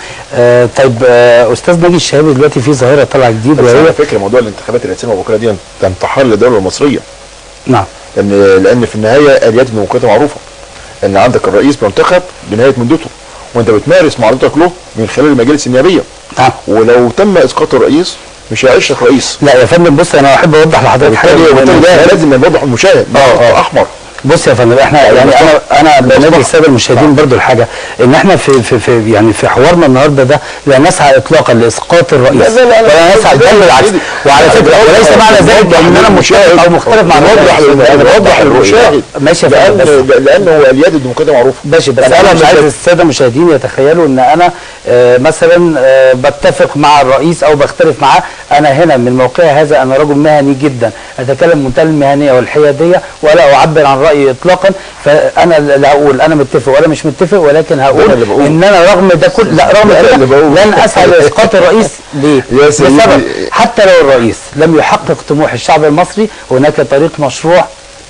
طيب استاذ ناجي الشهابي، دلوقتي في ظاهره طالعه جديد، وهي على فكرة موضوع الانتخابات الرئاسية المبكرة دي ده انتحار للدولة المصرية. نعم. لان في النهاية اليات الديمقراطية معروفة، ان عندك الرئيس بينتخب بنهاية مدته، وانت بتمارس معارضتك له من خلال المجالس النيابية. نعم. ولو تم اسقاط الرئيس مش هيعيش لك رئيس. لا يا فندم، بص انا احب اوضح لحضرتك حاجة، وبالتالي ده لازم نوضح المشاهد. احمر. بص يا فندم، احنا يعني انا بنادي السادة المشاهدين برضو الحاجة ان احنا في في في يعني في حوارنا النهارده ده لا نسعى اطلاقا لاسقاط الرئيس، ولا نسعى بالعكس. وعلى فكرة وليس معنى ذلك ان انا مشاهد او مختلف مع نوضح للمشاهد. ماشي يا فندم، لانه اليد الديمقراطية معروفة. ماشي، بس انا مش عايز السادة المشاهدين يتخيلوا ان انا مثلا بتفق مع الرئيس او بختلف معاه. انا هنا من موقعي هذا انا رجل مهني جدا، اتكلم بمنتهى المهنية والحياديه ولا اعبر عن رايي اطلاقا. فانا لا هقول انا متفق ولا مش متفق، ولكن هقول ان انا رغم ده كل لا رغم كده لن اسعى لاسقاط الرئيس. ليه؟ لسبب، حتى لو الرئيس لم يحقق طموح الشعب المصري هناك طريق مشروع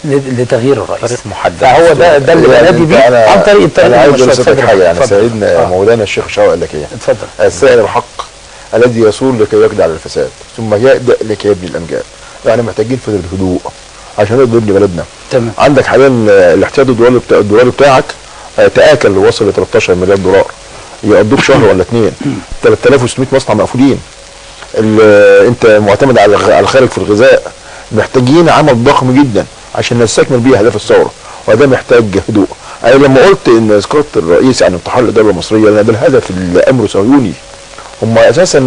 لتغيير الرئيس، طريق محدد. فهو ده اللي بنادي بيه عن طريق الطريق المشروع. حاجة يعني سيدنا مولانا الشيخ شوقي قال لك ايه؟ اتفضل. السائل الحق الذي يصول لكي يقضي على الفساد ثم يأدأ لكي يبني الامجاد. يعني محتاجين فترة هدوء عشان نقدر نبني بلدنا. تمام. عندك حاليا الاحتياط الدولاري بتاعك تآكل وصل ل 13 مليار دولار، يقضوك شهر ولا اثنين. 3600 مصنع مقفولين. انت معتمد على الخارج في الغذاء. محتاجين عمل ضخم جدا عشان نستكمل بيه اهداف الثورة، وده محتاج هدوء. انا لما قلت ان اسقاط الرئيس يعني انتحار الادارة المصرية، لان ده الهدف الامر صهيوني. هم اساسا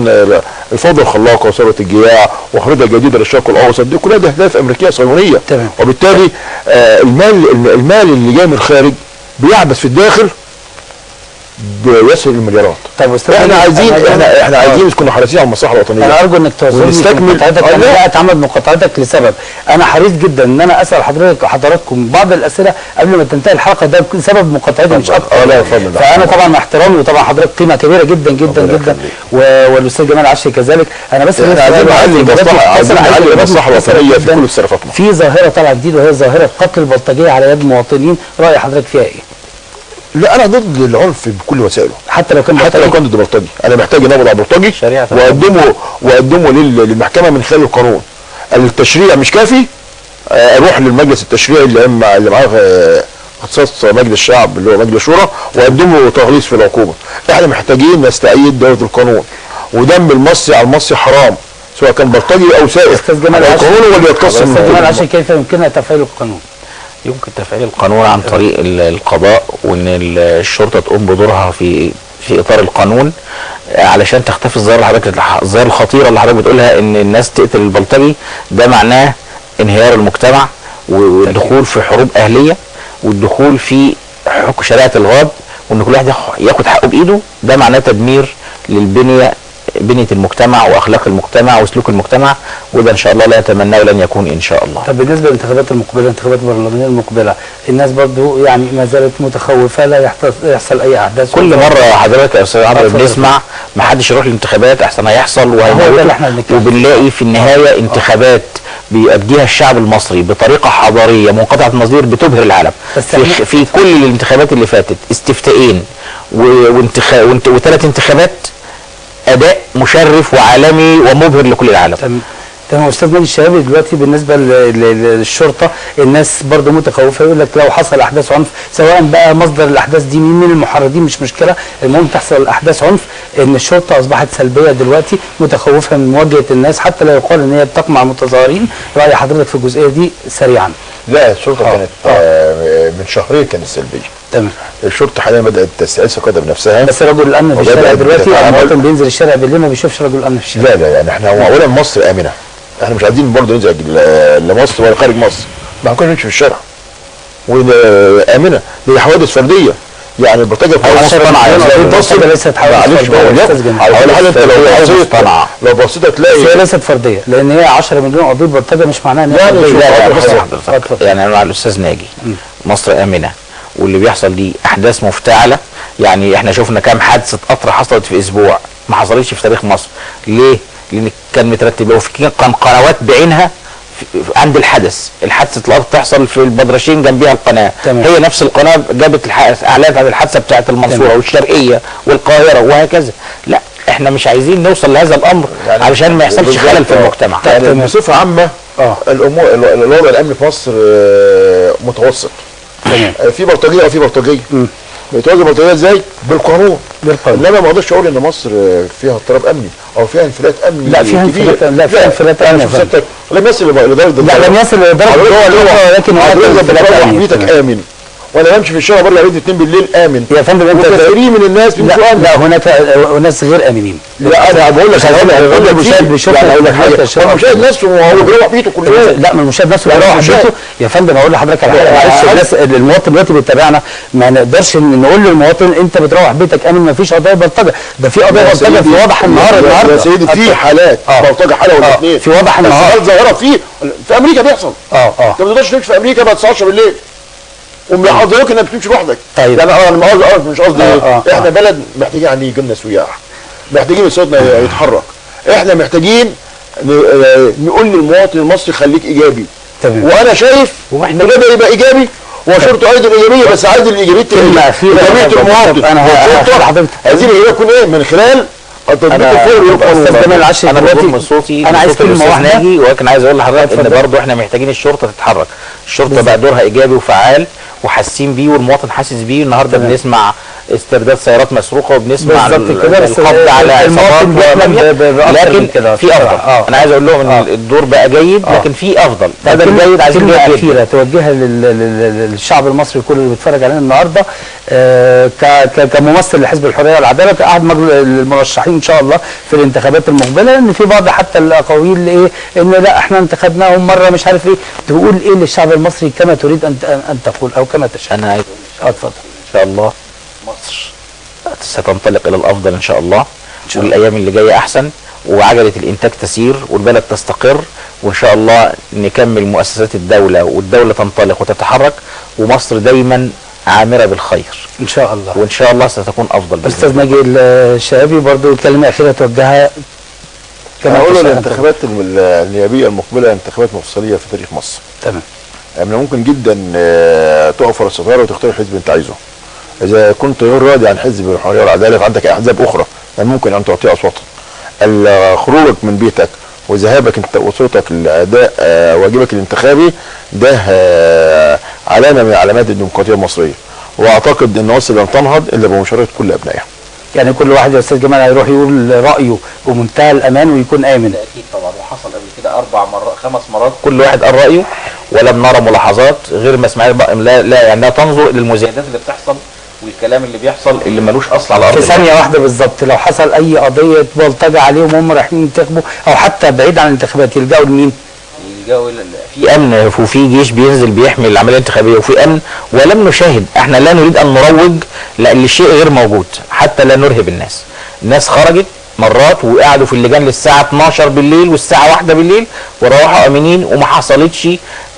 الفوضى الخلاقه وثوره الجياع وخريطه جديدة للشرق الاوسط، دي كلها اهداف امريكية صهيونية. تمام. وبالتالي المال اللي جاي من الخارج بيعبث في الداخل بيصل المليارات. طب احنا عايزين احنا عايزين نكون حريصين على المصلحة الوطنية. انا ارجو انك تعذرني في مقاطعتك، انا لا اتعمد مقاطعتك لسبب، انا حريص جدا ان انا اسال حضراتكم بعض الاسئلة قبل ما تنتهي الحلقة، ده سبب مقاطعتي مش اكتر. لا اتفضل. فانا طبعا مع احترامي وطبعا حضرتك قيمة كبيرة جدا جدا جدا، والاستاذ جمال عشري كذلك. انا بس عايزين نعلي المصلحة الوطنية في كل تصرفاتنا. في ظاهره طالعه جديد وهي ظاهره قتل البلطجيه على يد مواطنين، راي حضرتك فيها ايه؟ لا انا ضد العنف بكل وسائله، حتى لو كان ضد بلطجي. انا محتاج ان اقبض على بلطجي واقدمه للمحكمة من خلال القانون. التشريع مش كافي، اروح للمجلس التشريعي اللي معاه اختصاص مجلس الشعب اللي هو مجلس الشورى، واقدمه تغليظ في العقوبة. احنا محتاجين نستعيد دولة القانون، ودم المصري على المصري حرام، سواء كان بلطجي او سائق. استاذ جمال القانون هو اللي يقتص. استاذ جمال عشري، كيف يمكننا تفعيل القانون؟ يمكن تفعيل القانون عن طريق القضاء، وان الشرطة تقوم بدورها في اطار القانون، علشان تختفي الظاهرة اللي حضرتك، الظاهرة الخطيرة اللي حضرتك بتقولها ان الناس تقتل البلطجي. ده معناه انهيار المجتمع والدخول في حروب اهليه والدخول في حكم شريعة الغاب، وان كل واحد ياخد حقه بايده. ده معناه تدمير للبنيه، بنية المجتمع واخلاق المجتمع وسلوك المجتمع، وده ان شاء الله لا نتمناه ولن يكون ان شاء الله. طب بالنسبة للانتخابات المقبلة، الانتخابات البرلمانية المقبلة، الناس برضو يعني ما زالت متخوفه لا يحصل اي احداث. كل مرة حضرتك يا استاذ عمرو بنسمع ما حدش يروح الانتخابات احسن هيحصل وهيموتوا، وبنلاقي في النهاية انتخابات بيؤديها الشعب المصري بطريقة حضارية منقطعة النظير بتبهر العالم. في كل الانتخابات اللي فاتت استفتائين وثلاث انتخابات، اداء مشرف وعالمي ومبهر لكل العالم. تمام. استاذ مجدي الشهابي، دلوقتي بالنسبة للشرطة الناس برضو متخوفه، يقول لك لو حصل احداث عنف، سواء بقى مصدر الاحداث دي مين المحرضين مش مشكلة، المهم تحصل احداث عنف، ان الشرطة اصبحت سلبية دلوقتي، متخوفه من مواجهة الناس، حتى لا يقال ان هي بتقمع المتظاهرين. راي حضرتك في الجزئية دي سريعا؟ لا، الشرطة كانت من شهرين كانت سلبية. تمام. الشرطة حاليا بدات تستعيد ثقتها بنفسها. بس رجل الامن في الشارع دلوقتي، المواطن بينزل الشارع بالليل ما بيشوفش رجل الامن في الشارع. لا يعني احنا اولا مصر امنه، احنا مش عايزين برضه ننزل لمصر ولا خارج مصر، ما كناش نمشي في الشارع وامنه. دي حوادث فردية، يعني البلطجه في ليست حوادث فردية. على حاجة انت لو بصيت هتلاقي هي ليست فردية، لان هي 10 مليون قضية بلطجه مش معناها ان هي لا. يعني انا مع الاستاذ ناجي، مصر امنه، واللي بيحصل دي احداث مفتعله. يعني احنا شفنا كام حادثه قطر حصلت في اسبوع ما حصلتش في تاريخ مصر. ليه؟ لان كان مترتب، وفي كان قنوات بعينها عند الحدث، الحادثة القطر تحصل في البدرشين جنبيها القناة. تمام. هي نفس القناة جابت اعلنت عن الحادثة بتاعه المنصورة والشرقية والقاهره وهكذا. لا، احنا مش عايزين نوصل لهذا الامر، يعني علشان ما يحصلش خلل في المجتمع. يعني بصفة عامة الامور، الوضع الامني في مصر متوسط. تمام. في بلطجيه وفي بلطجيه. بيتواجه بلطجيه ازاي؟ بالقانون. بالقانون. انما ما اقدرش اقول ان مصر فيها اضطراب امني او فيها انفلات امني. لا فيها انفلات، لا فيها انفلات امني. لم يصل لدرجة، لا لم يصل لدرجة، ولكن هو بيتك امن، وانا بمشي في الشارع بره البيت 2 بالليل امن يا فندم. انت كثيرين من الناس بيمشوا امن. لا هناك ناس غير امنين. لا انا بقول لك المشاهد بيشوف، يعني اقول لك حاجة، هو المشاهد نفسه وهو بيروح بيته كل يوم. لا ما المشاهد نفسه بيروح بيته يا فندم. اقول لحضرتك على حاجة، معلش الناس المواطن دلوقتي بيتابعنا، ما نقدرش نقول للمواطن انت بتروح بيتك امن، ما فيش قضايا بلطجه. ده في قضايا بلطجه في وضح النهار النهارده يا سيدي، في حالات بلطجه، حاله ولا اثنين في وضح النهار، ظاهره في امريكا بيحصل. انت ما تقدرش تمشي في امريكا بعد 19 بالليل وملاحظينك انك بتمشي لوحدك. طيب يعني انا مش قصدي احنا بلد محتاجين يعني يجي لنا سياح، محتاجين اقتصادنا يتحرك، احنا محتاجين نقول للمواطن المصري خليك ايجابي. تمام. وانا شايف ان ده يبقى ايجابي وشرطه ايضا ايجابية، بس عايز الايجابية ايجابية المواطن. انا عايزين الايجابية تكون ايه؟ من خلال التطبيق الفوري. استاذ جمال العشري، انا بضم صوتي، انا عايز كلمة واحدة، ولكن عايز اقول لحضرتك ان برضه احنا محتاجين الشرطة تتحرك. الشرطة بقى دورها ايجابي وفعال وحاسين بيه، والمواطن حاسس بيه. النهارده بنسمع استرداد سيارات مسروقه، وبنسمع القبض على عصابات، لكن في افضل. انا عايز اقول لهم ان الدور بقى جيد، لكن في افضل. هذا الجيد عايزين كلمة اخيرة توجهها للشعب المصري كله اللي بيتفرج علينا النهارده، كممثل لحزب الحرية والعدالة، كاحد المرشحين ان شاء الله في الانتخابات المقبلة، لان في بعض حتى الاقاويل ايه ان لا احنا انتخبناهم مرة مش عارف ايه. تقول ايه للشعب المصري كما تريد ان تقول او كما تشاء؟ انا عايز اتفضل. ان شاء الله مصر ستنطلق الى الافضل ان شاء الله، والايام اللي جاية احسن، وعجلة الانتاج تسير، والبلد تستقر، وان شاء الله نكمل مؤسسات الدولة، والدولة تنطلق وتتحرك، ومصر دايما عامرة بالخير ان شاء الله، وان شاء الله ستكون افضل. استاذ ناجي الشهابي برضو كلمة اخيرة توجهها. كما اقول الانتخابات النيابية المقبلة انتخابات مفصلية في تاريخ مصر. تمام. من ممكن جدا تقف ورا الستارة وتختار الحزب اللي انت عايزه. اذا كنت غير راضي عن حزب الحرية والعدالة فعندك احزاب اخرى ممكن ان تعطيها اصواتها. خروجك من بيتك وذهابك انت وصوتك لاداء واجبك الانتخابي ده علامة من علامات الديمقراطية المصرية، واعتقد ان مصر لن تنهض الا بمشاركة كل ابنائها. يعني كل واحد يا استاذ جمال هيروح يقول رايه بمنتهى الامان ويكون امن. اكيد طبعا، وحصل قبل كده 4 مرات 5 مرات كل واحد قال رايه، ولم نرى ملاحظات غير ما سمعنا. لا يعني لا تنظر للمزايدات اللي بتحصل والكلام اللي بيحصل اللي ملوش اصل على الارض. في ثانية واحدة بالظبط لو حصل اي قضية بلطجه عليهم وهم رايحين ينتخبوا، او حتى بعيد عن الانتخابات، يلجأوا لمين؟ يلجأوا في امن، وفي جيش بينزل بيحمي العملية الانتخابية، وفي امن. ولم نشاهد، احنا لا نريد ان نروج لان الشيء غير موجود حتى لا نرهب الناس. الناس خرجت مرات وقعدوا في اللجان للساعة 12 بالليل والساعة 1 بالليل وروحوا امنين، وما حصلتش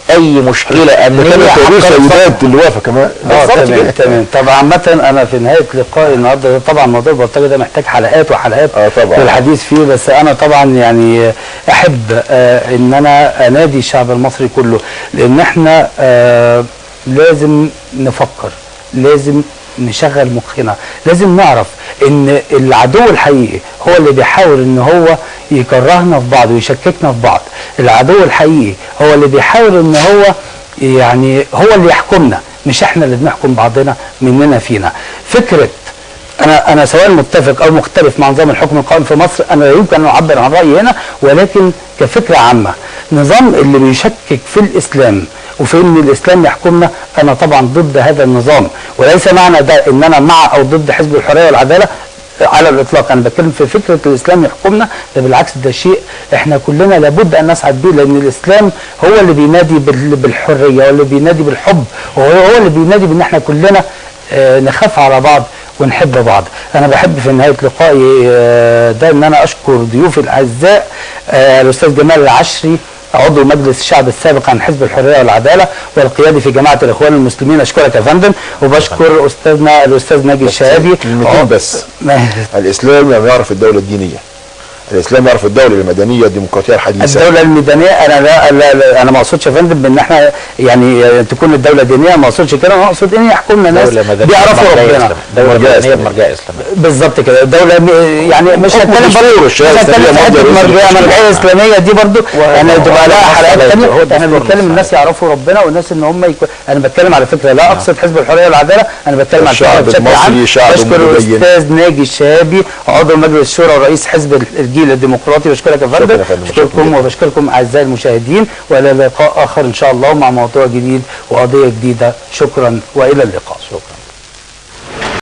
اي مشكلة امنية. سيدات اللي واقفة كمان. تمام تمام. طب عامة انا في نهاية لقائي النهارده، طبعا موضوع البلطجه ده محتاج حلقات وحلقات للحديث فيه، بس انا طبعا يعني احب ان انا انادي الشعب المصري كله، لان احنا لازم نفكر، لازم نشغل مخنا، لازم نعرف ان العدو الحقيقي هو اللي بيحاول ان هو يكرهنا في بعض ويشككنا في بعض. العدو الحقيقي هو اللي بيحاول ان هو يعني هو اللي يحكمنا، مش احنا اللي بنحكم بعضنا مننا فينا. فكرة انا سواء متفق او مختلف مع نظام الحكم القائم في مصر، انا لا يمكن ان اعبر عن رايي هنا، ولكن كفكرة عامة نظام اللي بيشكك في الاسلام وفي ان الاسلام يحكمنا، انا طبعا ضد هذا النظام. وليس معنى ده ان انا مع او ضد حزب الحرية والعدالة على الاطلاق، انا بتكلم في فكرة الاسلام يحكمنا، ده بالعكس ده شيء احنا كلنا لابد ان نسعد به، لان الاسلام هو اللي بينادي بالحرية، هو اللي بينادي بالحب، وهو اللي بينادي بان احنا كلنا نخاف على بعض ونحب بعض. انا بحب في نهاية لقائي ده ان انا اشكر ضيوفي الاعزاء، الاستاذ جمال العشري عضو مجلس الشعب السابق عن حزب الحرية والعدالة والقيادي في جماعة الاخوان المسلمين، اشكرك يا فندم. وبشكر استاذنا الاستاذ ناجي الشهابي. كلمتين بس. الاسلام لم يعرف الدولة الدينية، الاسلام يعرف الدولة المدنية الديمقراطية الحديثة. الدولة المدنية انا لا لا لا، انا ما اقصدش يا فندم ان احنا يعني تكون الدولة دينية، ما اقصدش كده، انا اقصد ان يحكمنا ناس بيعرفوا ربنا. دولة مدنية بمرجعيه اسلامية. بالظبط كده، دولة يعني مش هتكلم برضه، مش هتكلم في حتة مرجعية اسلامية دي برضه، يعني تبقى لها حلقات ثانية. احنا بنتكلم الناس يعرفوا ربنا والناس ان هم انا بتكلم على فكرة لا اقصد حزب الحرية والعدالة، انا بتكلم على الشعب بشكل عام. بشكر الاستاذ ناجي الشهابي عضو مجلس الشورى ورئيس حزب الجيل الديمقراطي، بشكرك يا فندم. بشكركم وبشكركم اعزائي المشاهدين، والى لقاء اخر ان شاء الله مع موضوع جديد وقضية جديدة. شكرا والى اللقاء. شكرا.